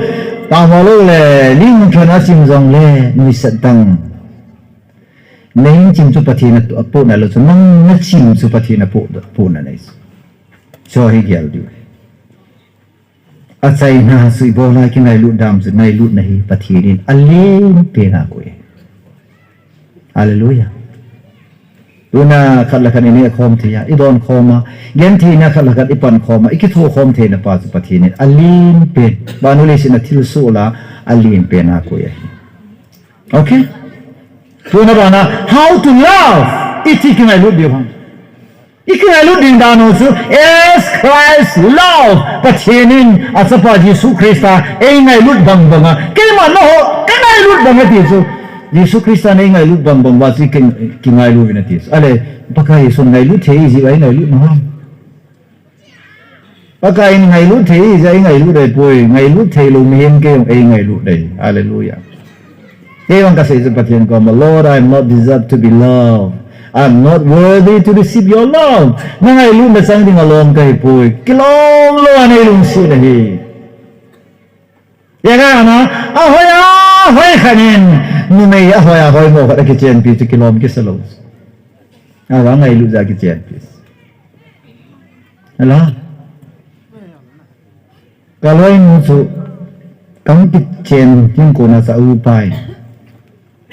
ta ho lo le, ling thon a chim jong le, nuisat dang. Nei chim chu Pathen a pu na lo chu, nang na chim chu Pathen a pu, pu na nei chu. Cho hi gel diu. Achaina sui bol a kingailut dam chu ngailutna hi Pathen in alen pen a koi. Hallelujah. Tuna khat le khat i neh khom thei a, i don khom a, gentheina khat le khat i pan khom a, i kitho khom theina pa chu Pathen in alen pen. Vannoi leiset a thilsoh la alen pen a koi ahi. Okay? Tuna bana, how to love. Iti kingailut diu ham. I kingailut ding dan u chu, as Christ love. Pathen in a chapa Jesu Christa ei ngailut bang bang a, keima nangho ka ngailut bang a ti chu. Jesu Christa in ei ngailut bang bang uva chu ki, kingailu uvin a ti chu. Ale, Pakai Jesu ngailut thei ji uva i ngailut na ham. Pakai in ngailut thei ji uva i ngailut dai poi, ngailut thei lou mihem kei jong ei ngailut dai. Hallelujah. Kei vang ka sei chu Pathen koma, Lord, I am not deserve to be loved. I am not worthy to receive your love. Na ngailutna chang dinga lom ka hi poi. Kilom lou a nei lungset ahi. Ega na, ahoi ahoi khat in, numei ahoi ahoi mo khat a kichenpi chu kilom kisa lou. Ava ngailut jeh a kichenpi. Hello? Ka loinu chu kahung kichen ding kona chu a upa in,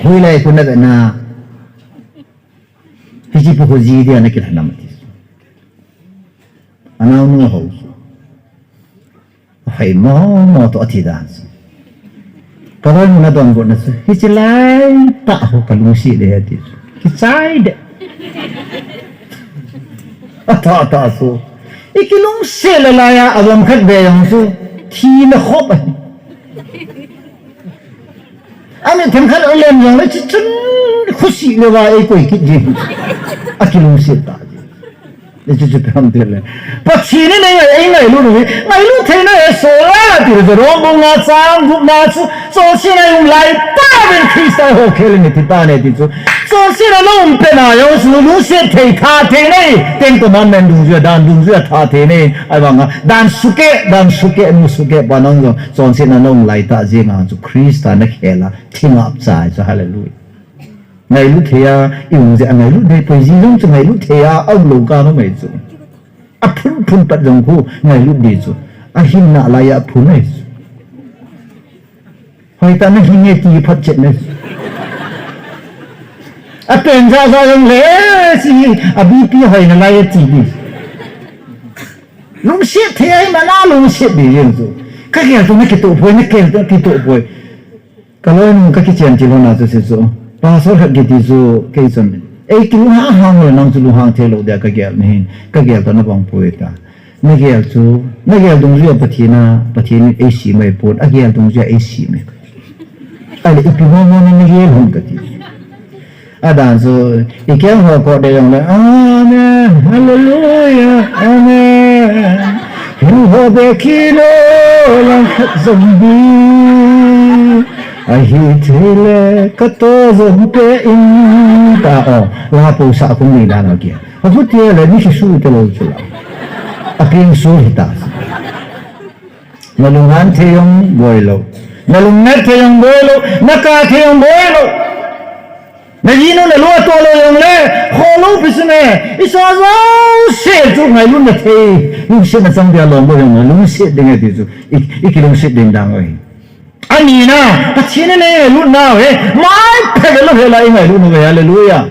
hoilai khu na ve na, hiche pu khu ji dia na kilha nam ati. Anaonu a hou chu, ahoi mo mo toh ati dan chu. Ka loinu na donbutna chu, hiche lai tah ho ka lungset e ati chu. Kichai de. Atha tah chu. I kilungset le laiya, avom khat be jong chu. Thina khop ahi. Ami themkhat a lem jong le, chuchun khosih le va ei koi kit jing. A kilungset ta jing. Ni chu chu peham tel le. Pathen in ei ngai, ei ngailut u hi, ngailut theina hi sola ti le, Rom bung nga chang gup na chu, chonsetna um lai tah uvin Christa ho khel in thi tah ne ti chu. Chonsetna na um pet na jong chu, lungset thei, tha thei nei, Ten Commandment dungjui a, dan dungjui a tha thei nei, ahivang a, dan sukeh, dan sukeh, nu sukeh, pa nang jong, chonsetna na um lai tah jeng a chu, Christa na khel a, thi ngap chai chu, hallelujah. Ngailut thei a, i um jeh a ngailut thei, poi ji jong chu ngailut thei a, a um lou ka nom ei chu. A phun phun pat jong khu ngailut di chu. A hinna laiya a phun ei chu. Hoitah na hinge ti phat chet nei chu. A pen ja ja jong le, si, a B P hoina laiya ti di. Lungset thei a hi mana lungset di jeng chu. Ka gel toh na kitoh poi, na gel toh kitoh poi. Ka loinu ka kichen til hon a chu se chu. Pastor khat kiti chu kei chun. Ei kilunghang hang le nang chu lunghang thei lou dia ka gel nahi. Ka gel toh na bang poi ta. Na gel chu, na gel dungjui a Pathen a, Pathen in ei sem mai pon, a gel dungjui a ei sem mai. Ahile ipi mo mo na na gel hon kati. Adan chu, i keng ho ko de jong le, Amen, Hallelujah, Amen. Hinkho be kilo lang khat jong bi. Ahi thei le, ka to jong pe in ta o. La po sa kum ni dan o kia. Ahu tia le ni su te lo chu la. A ping su hi ta. Na lunghan thei jong boi lou. Na lungnat thei jong boi lou. Na kap thei jong boi lou. Na jinu na lou a to lou jong le, kho lou pi su ne. I sa jouse chu ngailutna thei. Lungsetna chang dia lom boi jong le, lungset ding e ti chu. I, i kilungset ding dan u hi. Ani na, Pathen in ei ngailutna u hi. Mai pha le lou hi la i ngailut u hi. Hallelujah.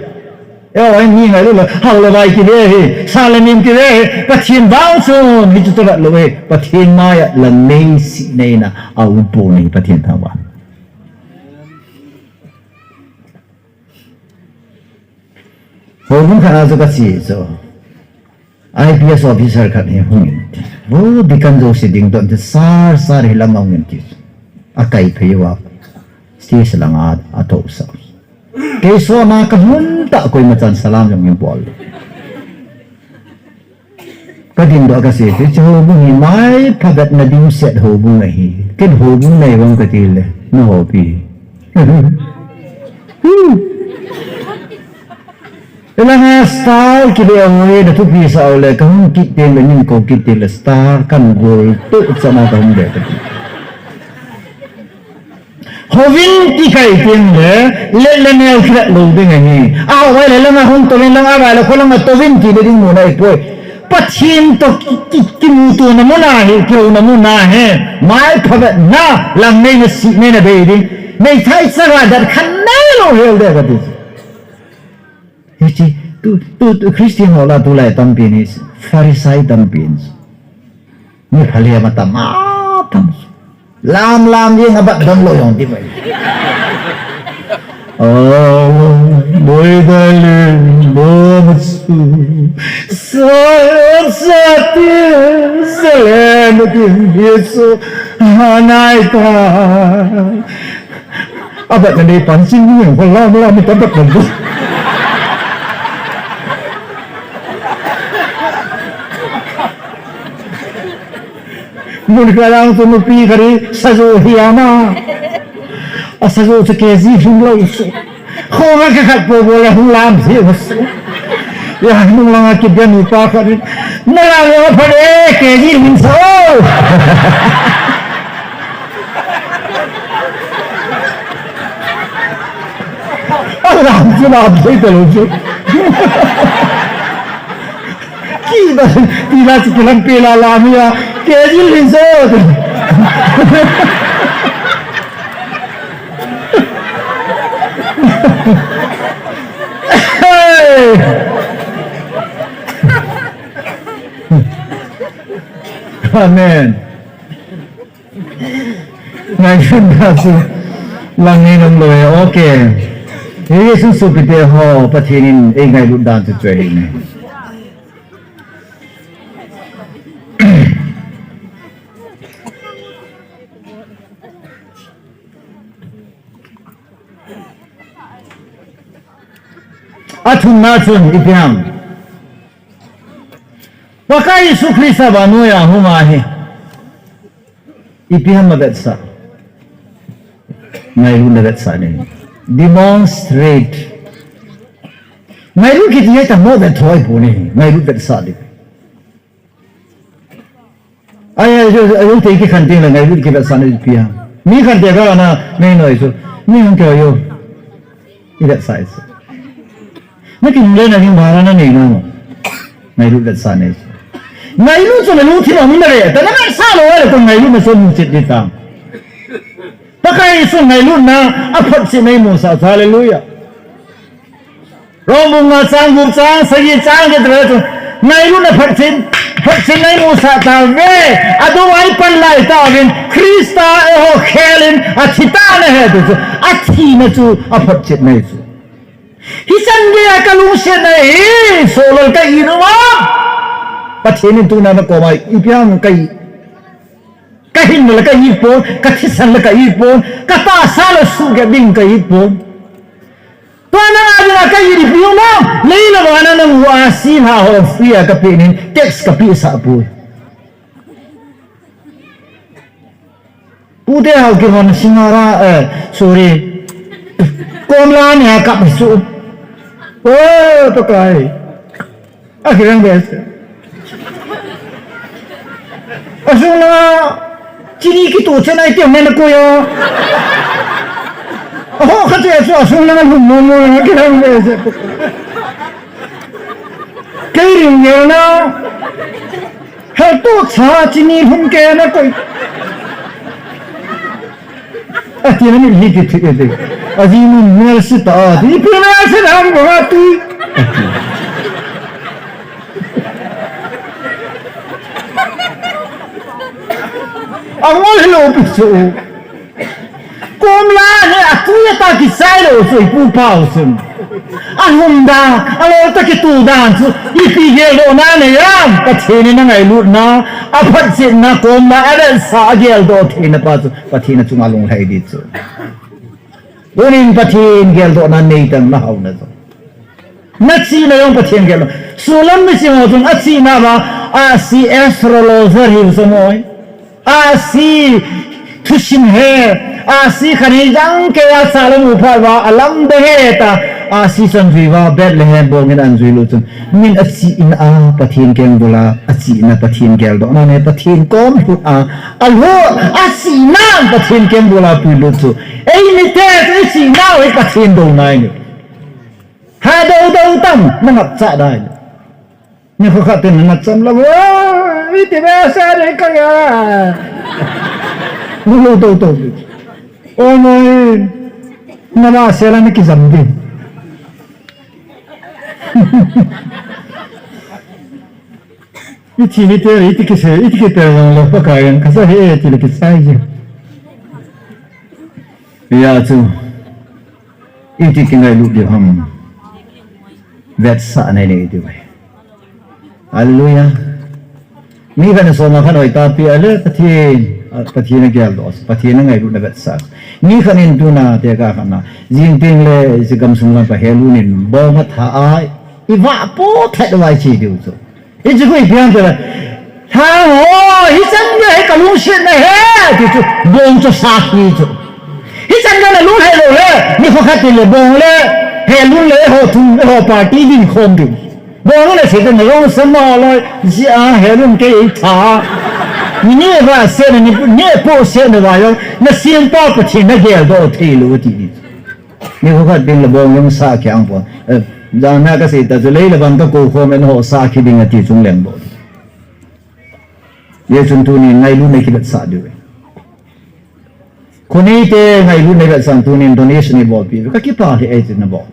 Eiho hin mi ngailut le, hao le vai kive hi, sa le mim kive hi, Pathen vang chun, hichu toh lou hi, Pathen maiya lam nei si nei na, a um pon ahi Pathen thangvah. Houbung khat a chu ka che chu, I P S officer khat hi hung in ti. Vo, deacon jouse ding don ti, sir, sir hi lam a hung in ti. A kai phei uva, stage langa a tousah. Kei soma ka hung tah koima chan salam jong in bol. Ka dindoh ka sei, hiche houbung hi mai phabep na dimset houbung ahi. Ken houbung nei vang ka ti le, na hopi. Elanga star kile ho hi na thupi sa le, ka hung kit teng le, nin ko kit teng le, star kan gol to chama ka hung de ka ti. Hovin ti kai teng le, le le neo kile lo ding ahi. A vai le langa hung to le langa vai le ko langa to vin ti le ding mu na ipoi. Pathen to ki, ki, kimuto na muna hi, kiho na muna hi. Mai phabep na, lang nei na si nei na bei ding. Nei thai sa ga dat khan nei lo hel de ka ti. Hichi, tu, tu, tu Christian ho la tulai tampi ni, Pharisai tampi ni. Ni phale ma tam, a tam. Lam lam jeng abat dam lo jong ti mai. Oh, boy darling, bo matsu. Sa, sa ti, sa le, na ti, yesu, hanai ta. Abat na dei pan sin ni ko lam lam ta bat na bu. Mun ka lang tu nupi kari sajo hi ama. A sajo chu K G hung lo su. Kho ka ka khat po bo le hung lam si su. Ya nung lang a ki ben upa kari. Na lang ya pha le K G hung sa. Alam chu lam thei ta lo chu. Ki ba, ti la chu kilam pe la la mi a, K G lin so. Hey! Amen. Ngailutna chu lang nei nom lou e, okay. Hiche sopite ho, Pathen in eingailut dan chu chu ahi. Athumna chun ipi ham? Pakai Jesu Christa vannoi a hung ahi. Ipi ham avetsah? Ngailutna vetsah nei. Demonstrate. Ngailut kiti hi tamo vet thoi pu nei. Ngailut vetsah ding. Ai, ai, ai, ai, te kikhen teng le ngailut kivetsah nei ipi ham? Mi khen te ka na, nei noi chu. Mi hung kei yo. I vetsah i chu. Na kinungle na ding bhara na nei nom. Ngailut vetsah nei chu. Ngailut chu na lungthim a um na ve. Ta na vetsah lou le kon ngailutna chu mu chet ding tam. Pakai Jesu ngailutna aphotchetna imusah chu, hallelujah. Rom bung nga chang gup chang sagi chang get ve chu. Ngailutna photchet, photchetna imusah tauve. Adou a ipan lai tauvin. Christa eiho khelin athi tan ahi ti chu. Athina chu aphotchetna ahi chu. Hichan geiya kalungsetna hi, sohlel ka it uva. Pathen in tuna na koma ipi ham ka it. Ka hinna le ka it pon, ka thisan le ka it pon, ka tahsa le suhgep ding ka it pon. Tua nanga dinga ka it ipi ham, lei le van a nang u a si lha ho free a ka pe nin, tax ka pesah poi. Pute hao kihon singara, eh, sorry. Komla ni a kap su. Oh, Pakai. A kirang be se. Asung la chini kito chen ai te mena ko yo. Aho khat e su asung la lhum mo mo a kirang be se. Kei ring ye na. Hal to cha chini lhum ke na koi. Ati na ni hi ti ti ti. Aji mun mel si ta ti. Ipi mel si na mo ha ti. Angol lo pi su. Komla hi atui ata kisai lou chu ipu pau chun. Alhum dan, alol tah kitoh dan chu, ipi geldohna nei ham, Pathen in angailutna, aphotchetna komla, avetsah a geldoh theina pa chu, Pathen a chunga lunglhai ding chu. Tunin Pathen geldohna nei tang na haona chu. Na chihna jong Pathen gel. Solam miching ho chun achihna uva, Ahsi astrologer hiu chu moi. Ahsi thusim he. Ahsi khat hi jangkeiya sala mu phat uva alam be he ta. Ahsi chu anjui uva Bethlehem bongin anjui lut chun. Min achihna a Pathen keng bula achihna Pathen geldoh na ne Pathen kom lhut a. Alhut achihna Pathen keng bula puilut chu. Eimite chu ichihnau hi Pathen douna ahi. Ha do do tam, nangap cha dai. Nikho khat tin na cham la, "Oi, iti be sa de ka ya." Lu lu to to. Oi, moi. Na ba se la ni kijam din. Iti ni te, iti kise, iti kite lo, lo pa ka yan, ka sa he, iti le kisai je. Ya chu. Iti kingailut diu ham. Vetsahna nei diu ahi. Hallelujah. Mi khat in soma khat hoi tapi ale Pathen, Pathen ageldoh, Pathen angailutna vetsah. Mi khat in tuna tekah khat na. Jing teng le isi gamsung lam pa helun in bong atha a. Iva po that vai chi diu chu. Hichu ipi ham tile, "Lhang ho, hichan gei hi kalungsetna ahi," ti chu, bong chu sakhi chu. Hichan gei nalung hei lou le, nikho khat tin le bong le, helun le eiho thum, eiho party din khom diu. Bong le se te nalung sa mo loi, jia helun kei tha. Ni ni va se na ni, ni po se na va yo, nasempa Pathen nageldoh thei lou ti ni. Nikho khat tin le bong jong sakhi ang pon. Eh, jana kasei ta chu lei le van kakou khom in ho sakhi ding ati chung leng bou. Hijeh chun tunin ngailutna kivetsah diu ahi. Khonei te ngailutna vetsah tunin donation ibolpi. Kakipah e, iti nabol.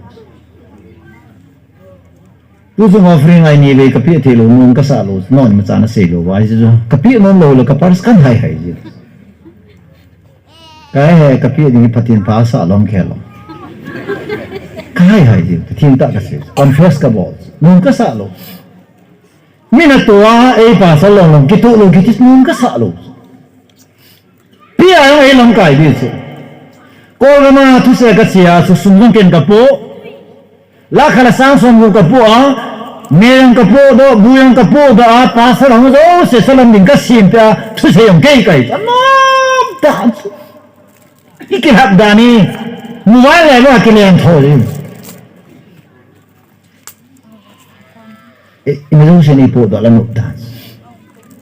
Tu chung offering a ini vei kapeh thei lou, nom kasah lou, nom imacha nasei lou, vai chu. Kapeh nom lou le ka purse kan hai hai ji. Ka he, kapeh ding hi Pathen pha sah lom khe lom. Ka hai hai ji, Pathen tah kasei. Confess kabol. Nom kasah lou. Min ato a, ei pasal long long, kitoh lou, kiti nom kasah lou. Pia jong ei lamkai di chu. Kolgam a thusei kache a chu sum jong ken kapoh. Lakh khat le sang som jong kapoh a. Me jong kapoh doh, bu jong kapoh doh a, pasal hung jouse salam ding kasem peh a, thusei jong kei kai. Anom ta chu. Ikilhap dan hi. Mobile le lo kileng tho di. Eh, ina jong sini po doh la nop dan.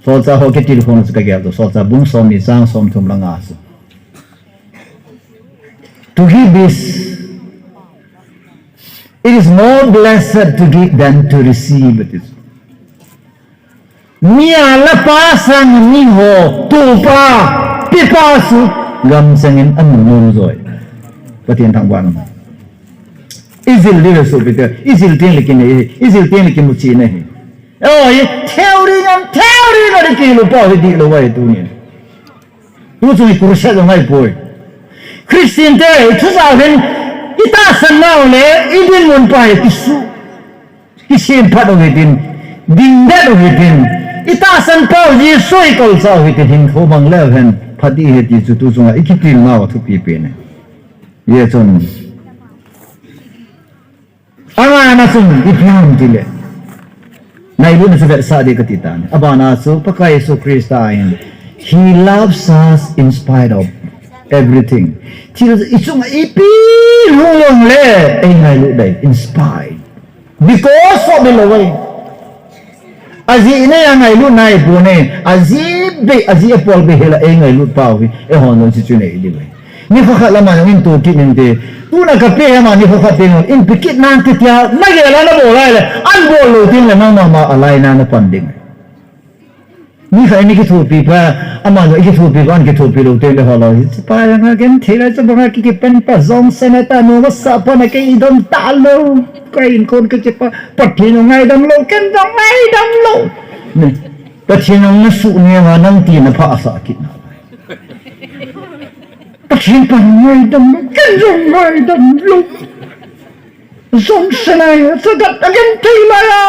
Solchah ho kitilkhou chu kagel doh. Solchah bung som ni chang som thum le nga chu. To give is, it is more blessed to give than to receive, ati. Mi a la pa sang mi ho, tupa, pipa chu, gam changin amu nom joi. Pathen thangvah in um. Ijil diu ve sopite, ijil teng le kinei, ijil teng le kimuchi na hi. Oi, theory ngam, theory ngam le kilu pa hi dihlou vai tunin. Tu chung hi crusade jong ahipoi. Christian te, thusei hin, itahsan nau le, idinmun pa hi kisu. Kisemphat u hitin, dingdet u hitin, itahsan pau Jesu ikolsah u hitin, hinkho mang leu hen, phat ihi ti chu tu chunga ikitilna u thupi pen e. Hijeh chun. Angana chun ipi ham tile. Ngailutna chu vetsah ding kati tan. Abana chu Pakai Jesu Christa in. He loves us in spite of everything. Thil ichunga ipi hung jongle, eingailut ding, in spite. Because of the love. Ajeh nei a ngailut nai pon e, ajeh bei, ajeh apol bei hela eingailut pau hi, eihon jong chuche nei diu ve. Nikho khat lama jong in to kit inte, tuna kapeh hi ama nikho khat teng in pe kit nante tia, nagel a nabol lai le, an bol lou teng le nangma ma alai na napan ding. Mi khat in kithopi pa, ama jong kithopi pa, an kithopi lou teng le holou hi, pa jong a genthei lai chu banga ki kipan pa jong sena ta nu masa pa na kei idon ta lou, kei in kon kei pa, Pathen jong ngaidam lou, ken jong ngaidam lou. Ne. Pathen jong nasuh neo a nang tina pha asah kit na. Pathen pa ngaidam lou, ken jong ngaidam lou. Jong senai, sagat agenthei lai a.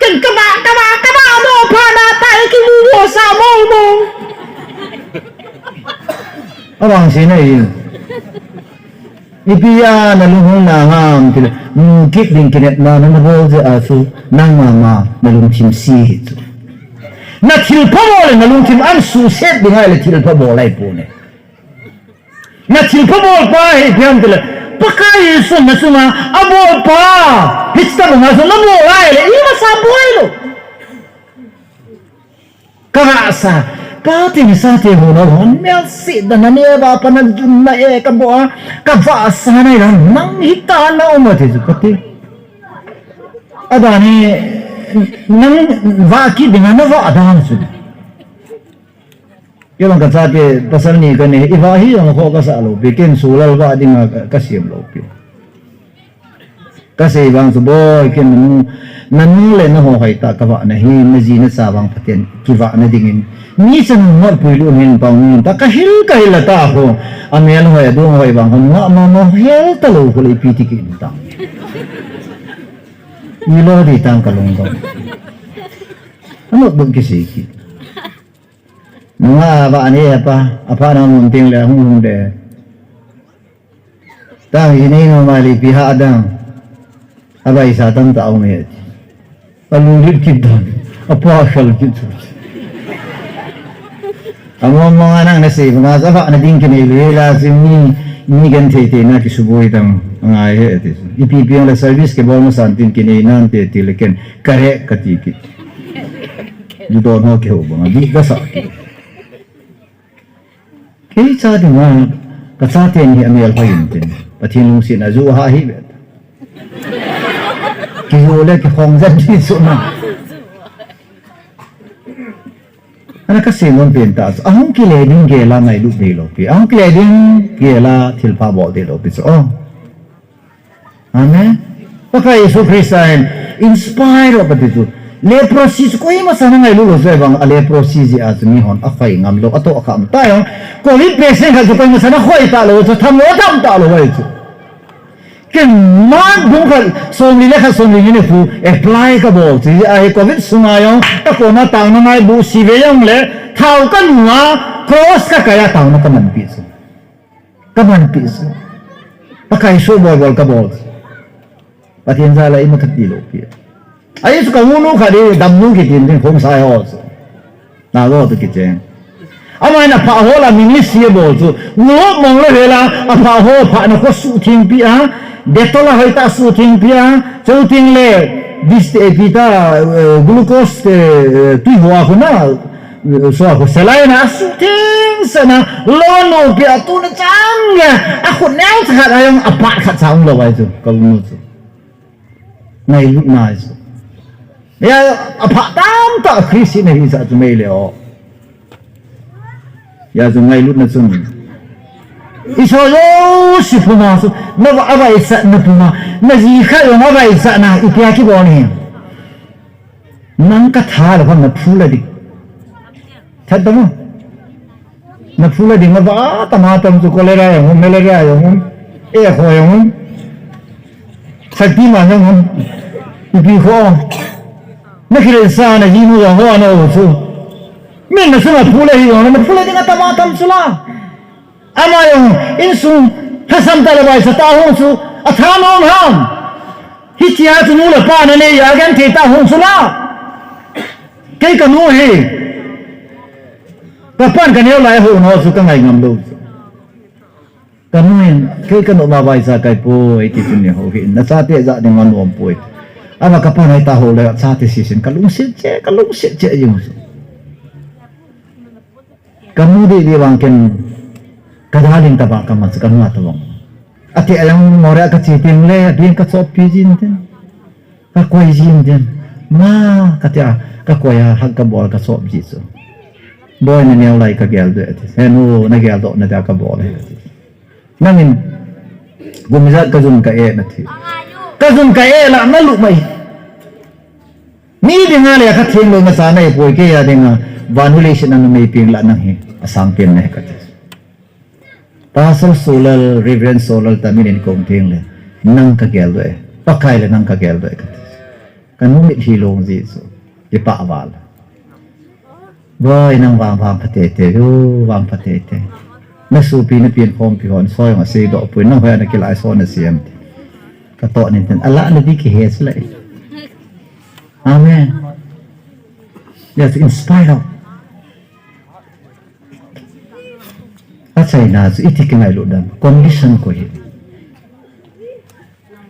Ken kaba, kaba, kaba mo pha na tai kimu mo sa mo mo. Abang senai. Ipi a nalung hung na ham tile, mu kit ding kinepna nabol jeh a chu, nangma ma nalungthim se hi chu. Nathilpha bol le nalungthim asuhset ding ahile thilpha bol ahipoi. Nathilpha bolpa hi ipi ham tile, Pakai Jesu nachunga abolpa, hiche tabanga chu nabol ahile, ima sa boi lou. Kavahsa, pate nisate ho nahon, melsetna nanei a, vahpa najunna e, kabol a, kavahsa nai dan, nang hita na um ati chu kati. Adang hi, nang vah kit dinga navah dan chu. Kei vang kachate, pasal ni kanei, ivah hi jong kho kasah lou pi, ken solal vah dinga ka, kasem lou pi. Kasei vang chu boi, ken nanu, nanu le naho hoitah kavahna hi, naji nacha vang phaten kivahna dingin. Mi chan ngot puilut hin pang ta kahil kahil a ta ho. Amel hoi, adung hoi vang ho, nga ma ma hel talou khu le ipi ti kit ta. Ilo di tang kalung ko. Anot dun kisei kit. Nunga avah anei apa, apha na mun ting le hung hung de. Tang hi nei nom a le ipi ha dang. Avaisa tamtah aum e. Alunglut kit dan. Apa khel kit chu. Among mong a nang nasei banga chu avahna ding kinei lou hela chu mi, mi genthei theina kisuboi dang angai e ati chu. Ipi pi le service kibol masan tin kinei nante ti le ken kare kati kit. Ju don ho kihou banga, bih kasah kit. Kei cha dinga, kachaten hi amel hoi intin. Pathen lungsetna ju ha hi ve. Kiju le kikhong jat di chu na. Ana kasei nom pen ta chu. Ahung kile ding gel a ngailut dei lou pi. Ahung kile ding gel a thilpha bol dei lou pi chu. Oh. Amen. Pakai Jesu Christa hin, in spite of ati chu, leprosy chu koima chan angailut lou chu vang, a leprosy jeh a chu mihon akhoi ngam lou, atoh kham ta jong, covid patient khat chu koima chan akhoi talou chu, tham lou, tham talou ahi chu. Ken Mark bung khat, somli le khat, somli le ni khu apply kabol chu, ahi covid sunga jong, kakoma taona ngaibu sih ve jong le, thao kanu a, cross kakai a taona kamanpi chu. Kamanpi chu. Pakai soh bol bol kabol chu. Pathen jal a ima khat ti lou pi. Ahi chu ka unu khat hi damnu kiti in tin khom sai ho chu. Nago tu kicheng. Ama in apha ho la ministry abol chu. Unu mong lou hela apha ho phahna kho suhtheng pi a. Dettol a hoitah suhtheng pi a. Chuteng le dis te pi ta, eh, glucose te, eh, tui hoa khu na. Sua khu saline a suhtheng sena, lou nu pi a tuna chang le, akhut neocha khat a jong aphat khat cha um lou ahi chu, ka um lou chu. Ngailutna ahi chu. Ya, aphat tamtah Christian ahi sa chu mei le o. Ya chu ngailutna chu. Iso jouse puma chu, na va, avaichatna puma, naji khat jong avaichatna, ipi a kibol hi. Nang katha lou khan naphula ding. That dam o. Naphula ding, navah tam a tam chu cholera jong um, malaria jong um, eh, kho jong um. Sakti ma jong um. Ipi kho. Nakhilensa najinu jong ho ano chu. Min nasunga phula hi jong, naphula ding atam a tam chu la. Ama jong insung lhasam tah le vaisa tah hung chu, atha nom ham. Hitia chu nu le pa nanei a genthei tah hung chu la. Kei kanu hi. Kapan kaneo lai hou no chu kangai ngam lou chu. Kanu hin, kei kanu ma vaisa kai poi, ti chu ni hou hi. Nachate ja ding anom poi. Ama kapan hita hou le chate sisin kalungset cheh, kalungset cheh jing chu. Kamu didi vang ken, ka darling tobang kaman chu kanu a tobang. Ati ayang more a kache teng le, abeng kachop pi jin tin. Kakoi jin tin. Ma, katia, kakoi a, hug kabol kachop ji chu. Boi naneo lai kagel doh e ati. He nu, nageldoh na dia kabol e ati. Nangin, kum ijat kajun ka e nati. Kajun ka e la, nalu mai. Mi dinga le kha theng lou masa nahipoi, kei a dinga van hu leiset a numei peng lah nang hi asang pen nahi kati. Pastor Solal, Reverend Solal, tamin in kong theng le nang kagel doh e, Pakai le nang kagel doh e kati. Kanu mitlhi long ji chu, kipah val. Boi nang vang vang pha tete, u vang pha tete. Na sopi na pian khompi hon soi ma sei doh pui na hoi na kilai so na siam. Ka to nin ten ala na di ki he sila. Amen. Yes, in spite of. A China chu iti ki ngailu dan condition ko hi.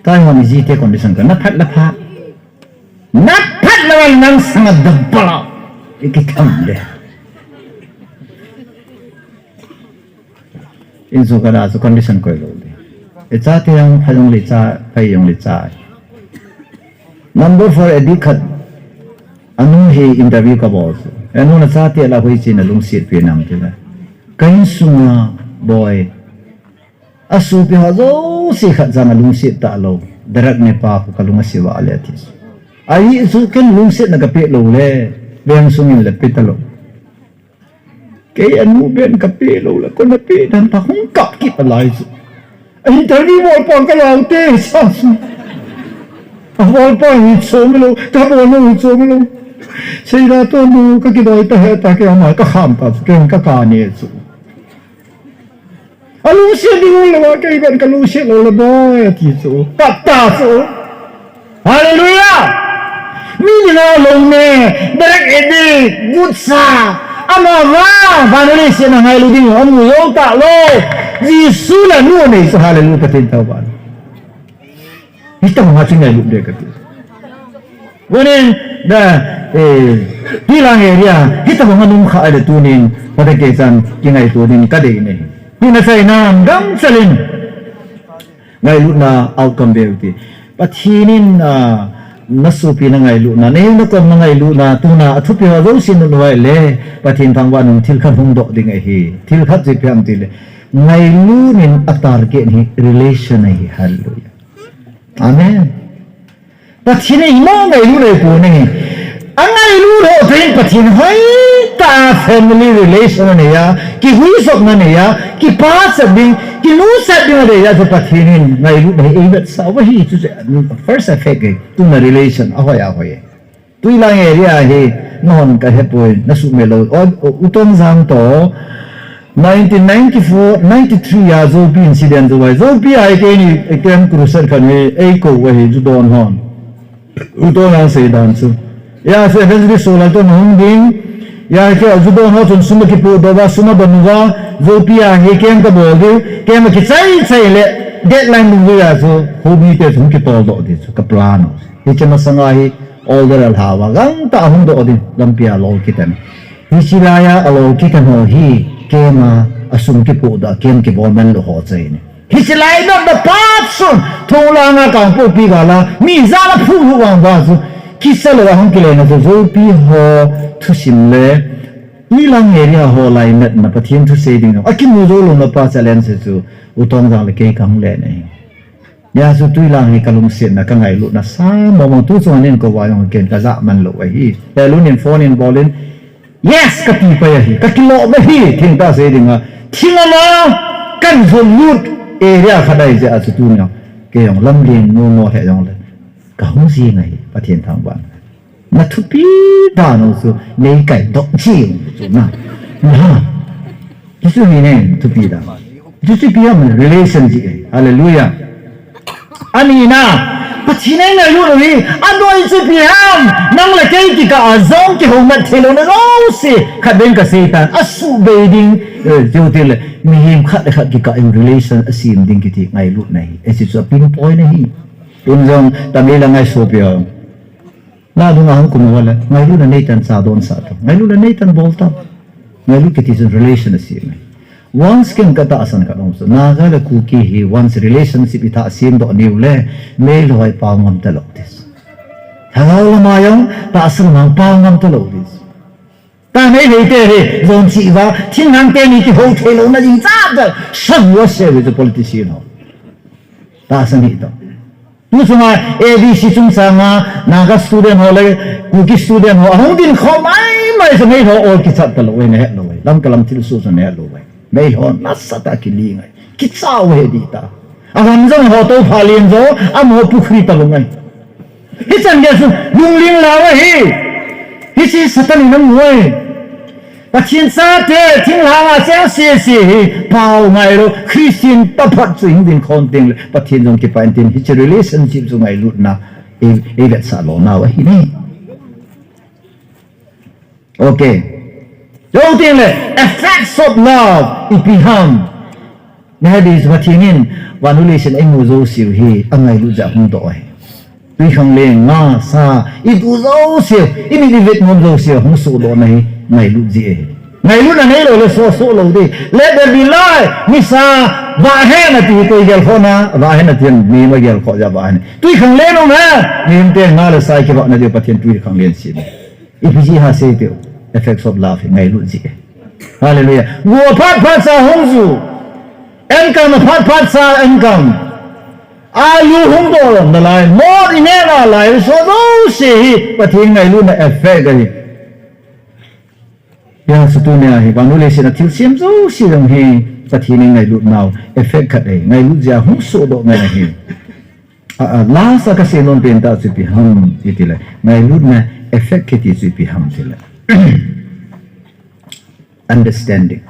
Taiwan iji te condition ka na phat la pha. Na phat la wal nang sanga dabala. Iki tham de. In so ka da so condition ko lo de. E cha te yang pha yong le cha, pha yong le cha. Number four, a dik khat. Anu hi interview ka bol. Anu na cha te la hoi chi na lungsiat pe nam te la. Ka insunga boy. A supi ho jouse khat jang a lungsiat ta lo. Darak ne pa khu ka lung a siva le thi. Ahi su ken lungsiat na ka pe lo le. Beng sungin le pe ta lo. Kei anu ben ka pe lo le. Ko na pe dan ta hung kap ki pa lai su. A interview bol pa ka lau te sa su. A bol pa hi so mi lo. Ka bol lo hi so mi lo. Sei da to nu ka ki doi ta he ta ke ma ka kham ta su. Ken ka ka ne su. A lungsiat ding u le wa kei ben ka lungsiat lo le boy, a ti chu. Kap ta chu. Hallelujah. Mi ni na long ne, direct edi, gutsa. Ama va, vanale se na ngailu ding, amu lo ta lo. Jesu la nu ne chu hallelujah Pathen tau ba. Hita banga chu ngailut de kati. Vane, da, eh, tuilang area, hita banga nung kha ai le tunin, pada ke chan, ki ngaitu din ka dei ne. Tuna sai na, gam chalin. Ngailutna outcome ve ti. Pathin in, ah, na supi na ngailutna, ne na kom na ngailutna, tuna a thupi ho jouse na nuai le, Pathin thangvah nung thil khat hung doh ding ahi. Thil khat ji piam ti le. Ngailut in a target hi relation ahi. Hallelujah. Amen. Pathin in mo ngailu nei pu nei. A ngailu ho pen Pathin hoi ta family relation nei ya, ki hui sok na nei ya, ki pa sa ding, ki nu sa ding nei ya, so Pathin in ngailu nei ei vet sa wa hi chu se first effect ei, tu na relation, a hoi a hoi. Tuilang area hi, na hon ka he poi, na su me lo. O, o, Utong Jang to, nineteen ninety-four, ninety-three ya Zopi incident zo vai. Zopi ai ke ni, eh, camp crusade khan ni, ei ko vai hi, ju don hon. Utong Jang sei dan chu. Ya, se evangelist so la to hung ding. Ya, ke ju don ho chun suma ki pu do va, suma ban va. Zopi a hi camp ka bol di. Camp ki chai chai le, deadline ding ya chu. Ho bi te chun ki tol do di chu, ka plan ho. Hi che masanga hi, Order a lhava gangtah a hung doh ding, lampi a lol kiten. Hiche laiya a lol kiten ho hi, camp a, a sum kipoh da, camp kibol man lou ho chu ahi. Hiche lai doh da pat sun, thong langa kangpopi gala, mi jala phu hu vang va chu, kisa lou a hung kile na chu, Zopi ho thusim le, Tuilang area ho lainatna Pathen thusei ding, a kimu jou louna pa challenge chu, U Tong Jang le kei kahung le nei. Nia chu tuilang hi ka lungsetna ka ngailutna sa mong mong tu chunga nin kou va jong ken ka ja man lou ahi. Telun in phone in bol in, yes, ka ti pai ahi, ka kilom ahi, thengtah sei dinga. Thing ama kan jom lut area khat ahi jeh a chu tunia kei jong lamlen mo mo lheh jongle ka hung jing ahi, Pathen thangvah. Na thupi dan u chu nei kai doh jing chu na. Na. Chu chu hi nei thupi dan. Chu chu ipi ham relation ji. Hallelujah. Ani na. Pathen in ngailut u hi. Adoi chu ipi ham. Nang le kei kikah a jong kihoumat thei louna jouse. Khat veng ka sei tan. Asubei ding. Eh, chu tile. Mihem khat le khat kikah in relation asem ding kiti ngailutna ahi. Eh, chu chu a pinpoint ahi. Tun jong tamei la ngai sopi ho. Na dunga hung kum uva le, ngailutna neitan cha don sah tan. Ngailutna neitan bol tan. Ngailut kiti chun relation asem e. Once ken ka tahsan khat um chu. Naga le Kuki hi once relationship i tahsan doh niu le, meilhoi pao ngam talou tis. Lhagao lama jong, tahsa lama pao ngam talou tis. Ta meilhoi te hi, jon chi va, thinglhang teni kihou thei louna jing cha ta, sa vua se ve chu politician ho. Tahsan hi to. Tu chunga A D C chungchanga Naga student ho le Kuki student ho ahung din khom mai mai chu meilhoi ol kichat talou e, na het lou e. Lamka lam thilsoh chu na het lou e. Meilhoi nasatah a kiling e. Kichau he di ta. Aham jong ho to phalin jo, amaho pukhri talou e. Hichan gei chu lungling lau ahi. Hiche Satan in amu e. Pathen chate, thinglhang a cheng sese hi, pao ngailou, Christian taphot chu hung ding khom teng le, Pathen jong kipah in tin, hiche relationship chu ngailutna, ei, ei vetsah lona u ahi ne. Okay. Jou teng le, effects of love, ipi ham. Nahadi chu Pathen in, vannoi leiset a imu jouseu hi, angailut jeh a hung doh ahi. Twikhanglen, nga, sa, itu jouseu, imit ivet nom jouseu, hung sohdohna hi, ngailut jeh ahi. Ngailutna neilou le soh, soh lou ding. Let there be light, nisa, vah hen ati, koi gelkhoh na, vah hen ati, mihem agelkhoh jeh a vah hen. Twikhanglen um hen, mihemte nga le sa kivahna diu Pathen twikhanglen sem. Ipi jeh ham sei teu, effects of love hi ngailut jeh. Hallelujah. Go phat phat sa hung ju. Enkam phat phat sa enkam. Alu hung doh nalai. Mot ineh nalai. Soh jouse hi Pathen ngailutna effect ahi. Hijeh chun tunia hi vannoi leiset a thilsem jouse jong hi Pathen in ngailutnau effect khat ahi. Ngailut jeh a hung sohdoh ngai ahi. A, a, last a kasei nom pen tah chu ipi ham itile, ngailutna effect kiti chu ipi ham itile, understanding.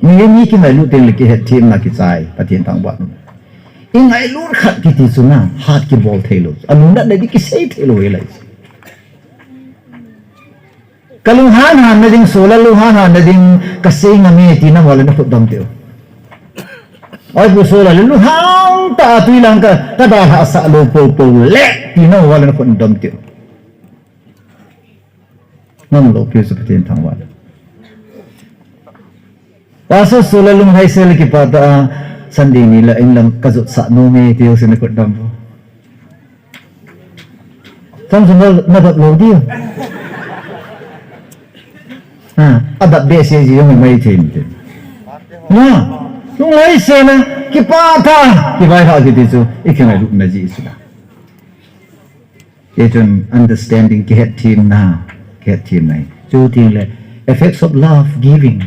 Mi, mi kingailut teng le kihetthem na kichai, Pathen thangvah. Ingailut khat kiti chu na, hat kibol thei lou. Alungnatna ding kisei thei lou hilai. Kalunghan han na ding, Sola lunghan han na ding, kasei ngam e, tina vale nakhut dom teu. Oi, Pu Sola le, lunghang tah a twi lang ka, kadalhah sah lou poupou le, tina vale nakhut dom teu. Ngam lou piu chu Pathen thangvah. Pastor Sola lunglhaisel le kipah tah a, Sunday ni le, inlam kajotsah nom e, tiu se nakhut dom po. Chang chun na, nadap lou diu. Ha, adap behseh ji jong mai thei inte. Na, lunglhaisel na, kipah tah a, kivaihah kiti chu, ikingailutna jeh chu la. Hijeh chun understanding kihetthem na, kihetthem na. Chu teng le, effects of love, giving.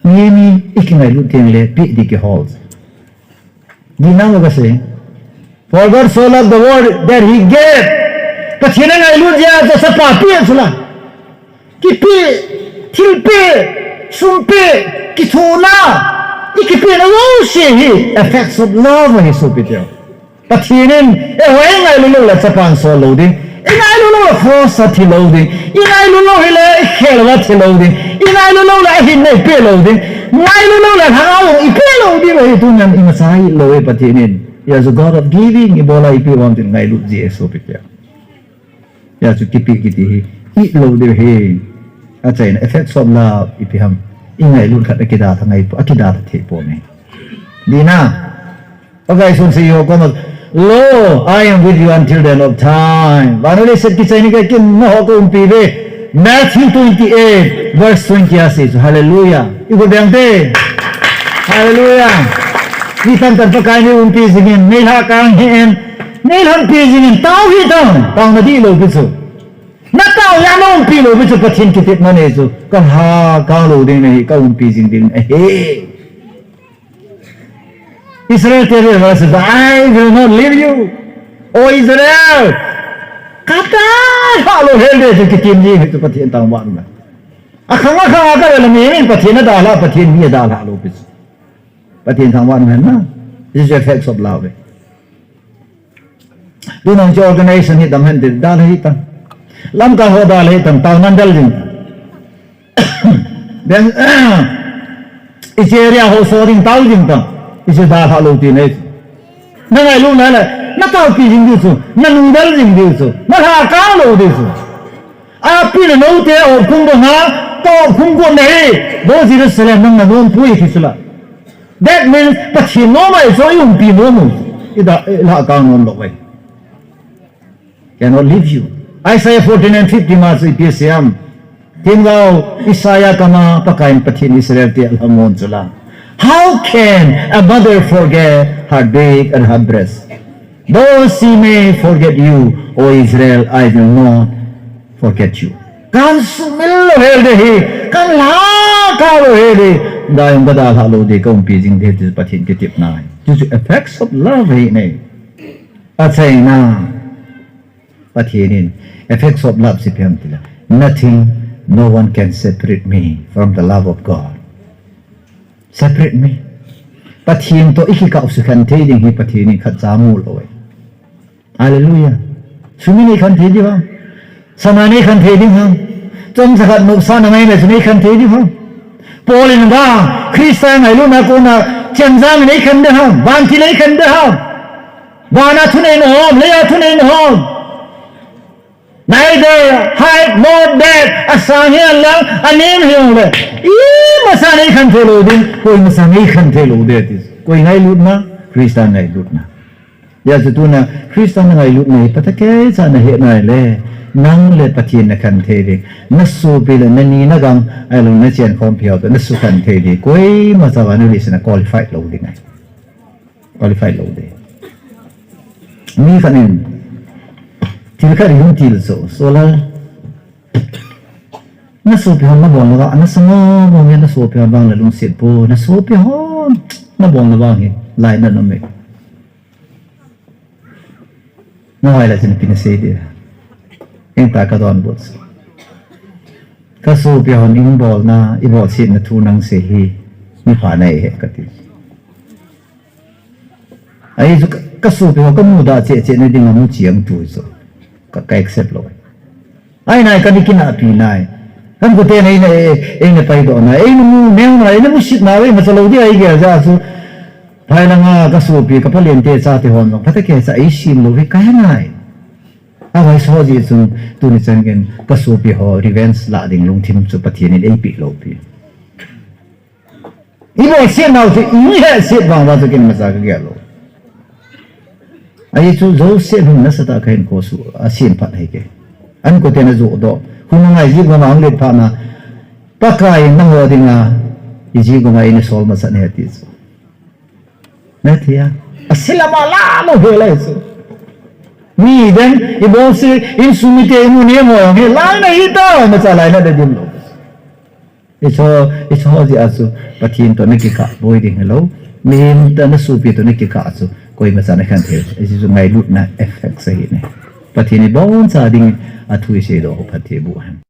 Mi, mi, ikingailut teng le, peh ding kihol. Dihna mo kasei. For God so loved the world that he gave. Pathen angailut jeh a chapa peh chu la. Kipeh, thilpeh, sumpeh, kithohna, ikipehna jouse hi effects of love ahi sopi teu. Pathen in, eiho ingailut lou le chapan sol lou ding. Ingailut lou le force a thi lou ding. Ingailut lou hile ikhel uva thi lou ding. Ingailut lou le ahinna ipeh lou ding. Ngailut lou le lhagao ipeh lou ding ahi tunia imacha ilou e Pathen in. He is a God of giving, ibola ipeh uvam tin ngailut jeh e sopi teu. Hijeh chun kipeh kiti hi, it lou diu ahi. Achaina, effects of love, ipi ham. Ingailut khat akidalha ngai po, akidalha thei poi. Dihna. Pakai Jesun asei ho koma, lo, I am with you until the end of time. Vannoi leiset kichai ni kakin, nangho kaumpi uve. Matthew twenty-eight, verse twenty asei chu. Hallelujah. Ikhut beng te. Hallelujah. Mi tamtah in Pakai nei umpi jingin, nei lhakang hih in, nei lhonpi jingin, tao hih tan, taona dihlou pi chu. Natao jeh a naumpi lou pi chu Pathen kitepna nei chu, kalhakang lou ding nahi, kaumpi jing ding nahi. Israel te verses, I will not leave you, O Israel. Kadalha lou hel ding chu kitim ding ahi chu Pathen thangvah na. Akhang akhang a kave le mi, mi Pathen adalha, Pathen mi adalha lou pi chu. Pathen thangvah na hen na. This is effects of love. Tuna chu organization hi dam hen ti dalha hi tan. Lamkai ho dalha hi tan, taona dal jing. Then, hiche area ho so ding tao jing tan. Hiche dalha lou ti nei. Nangailutna le, nataopi jing diu chu, nanungdal jing diu chu, nalhakang lou diu chu. Api le nao te opkhung banga, kaopkhung got nahi, bou Jerusalem nang nanom poi ti chu la. That means, Pathen nom ahi chu, iumpi nom u. Ida, ilhakang nom lou ahi. Cannot leave you. Isaiah forty-nine fifty ma chu ipi asei em. Thinglhang Isaiah kama Pakai in Pathen Israel te alhamon chu la. How can a mother forget her babe at her breast? Though she may forget you, O Israel, I will not forget you. Kahin sumil lou hel ding ahi, kahin lhakang lou hel ding ahi, dai um kadalha lou ding, kaumpi jing ding ti Pathen kitepna ahi. This is effects of love ahi ne. Achaina. Pathen in effects of love chu ipi ham tile, nothing No one can separate me from the love of God. Separate me. Pathen toh ikikah u sukhen thei ding hi Pathen in khatcha mu lou e. Hallelujah. Sumi nei khen thei ding ham? Sana nei khen thei ding ham? Chomcha khat nopsahna ngaina chu nei khen thei ding ham? Paul in vang, Christa ngailutna kona, chenjang nei khen ding ham? Vantil nei khen ding ham? Vana thunei na hom, leiya thunei na hom. Neither height nor depth, asang hihen lang, anem hihen le. Imacha nei khen thei lou ding, koimacha nei khen thei lou ding ati. Koi ngailutna, Christa ngailutna. Hijeh chun tuna, Christa na ngailutna hi phatecha na het nai le, nang le Pathen na khen thei ding. Na sopi le, na ni na gang, ahilou na chenkhompi ho toh, na sukhen thei ding. Koimacha vana leiset a qualified lou ding ahi. Qualified lou ding. Mi khat in, thil khat hung til chu, Solal. Na sopi hon na bol na vang, na sa mo mo nge na sopi hon vang le lungset po, na sopi hon na bol na vang hi, lainat um e. Na vai la chin pin sei ding. Heng ta ka donbut. Ka sopi hon i bolna, i bolsetna thu nang sei hi, mi pha nei he ka ti. Ahi chu ka, ka sopi ho ka muda cheh cheh na ding a mu chiang tu chu. Ka, ka accept lou. Ahi nai ka ni kinahpi nai. Kan ko te nei na e, ei na paidoh nai, ei na mu neo nai, ei na musit nai, ei na cha lou ding ahi gel jeh chu. Phai langa ka sopi ka palen te chate hon jong, phatecha ei sim lou hi ka he nai. Ahoi so jeh chun, tuni chan geiyin ka sopi ho revenge la ding lungthim chu Pathen in ei pe lou pi. I bolsetnau chu i hehset vang uva chu ken imacha ka gel lou. Ahi chu Joseph hin nasatah a ka hin ko su, a sem phat ahi ke. An ko te na jo doh. Hun ngai ji goma hung let phat na. Pakai in na ho dinga, i ji goma i na sol masa ne ti chu. Na thei a. A sila ma la lou he lai chu. Mi den, i bolse, insung mite, i nu neo mo he lai na hi ta, na cha lai na da dim lou. Hicho, hicho jeh a chu Pathen toh na kikah boi ding hilou. Mihem toh na sopi toh na kikah chu koimacha na khen thei. Hichu ngailutna effect ahi ne. Pathen in iboncha ding a thu isei doh ho phatthei boh hen.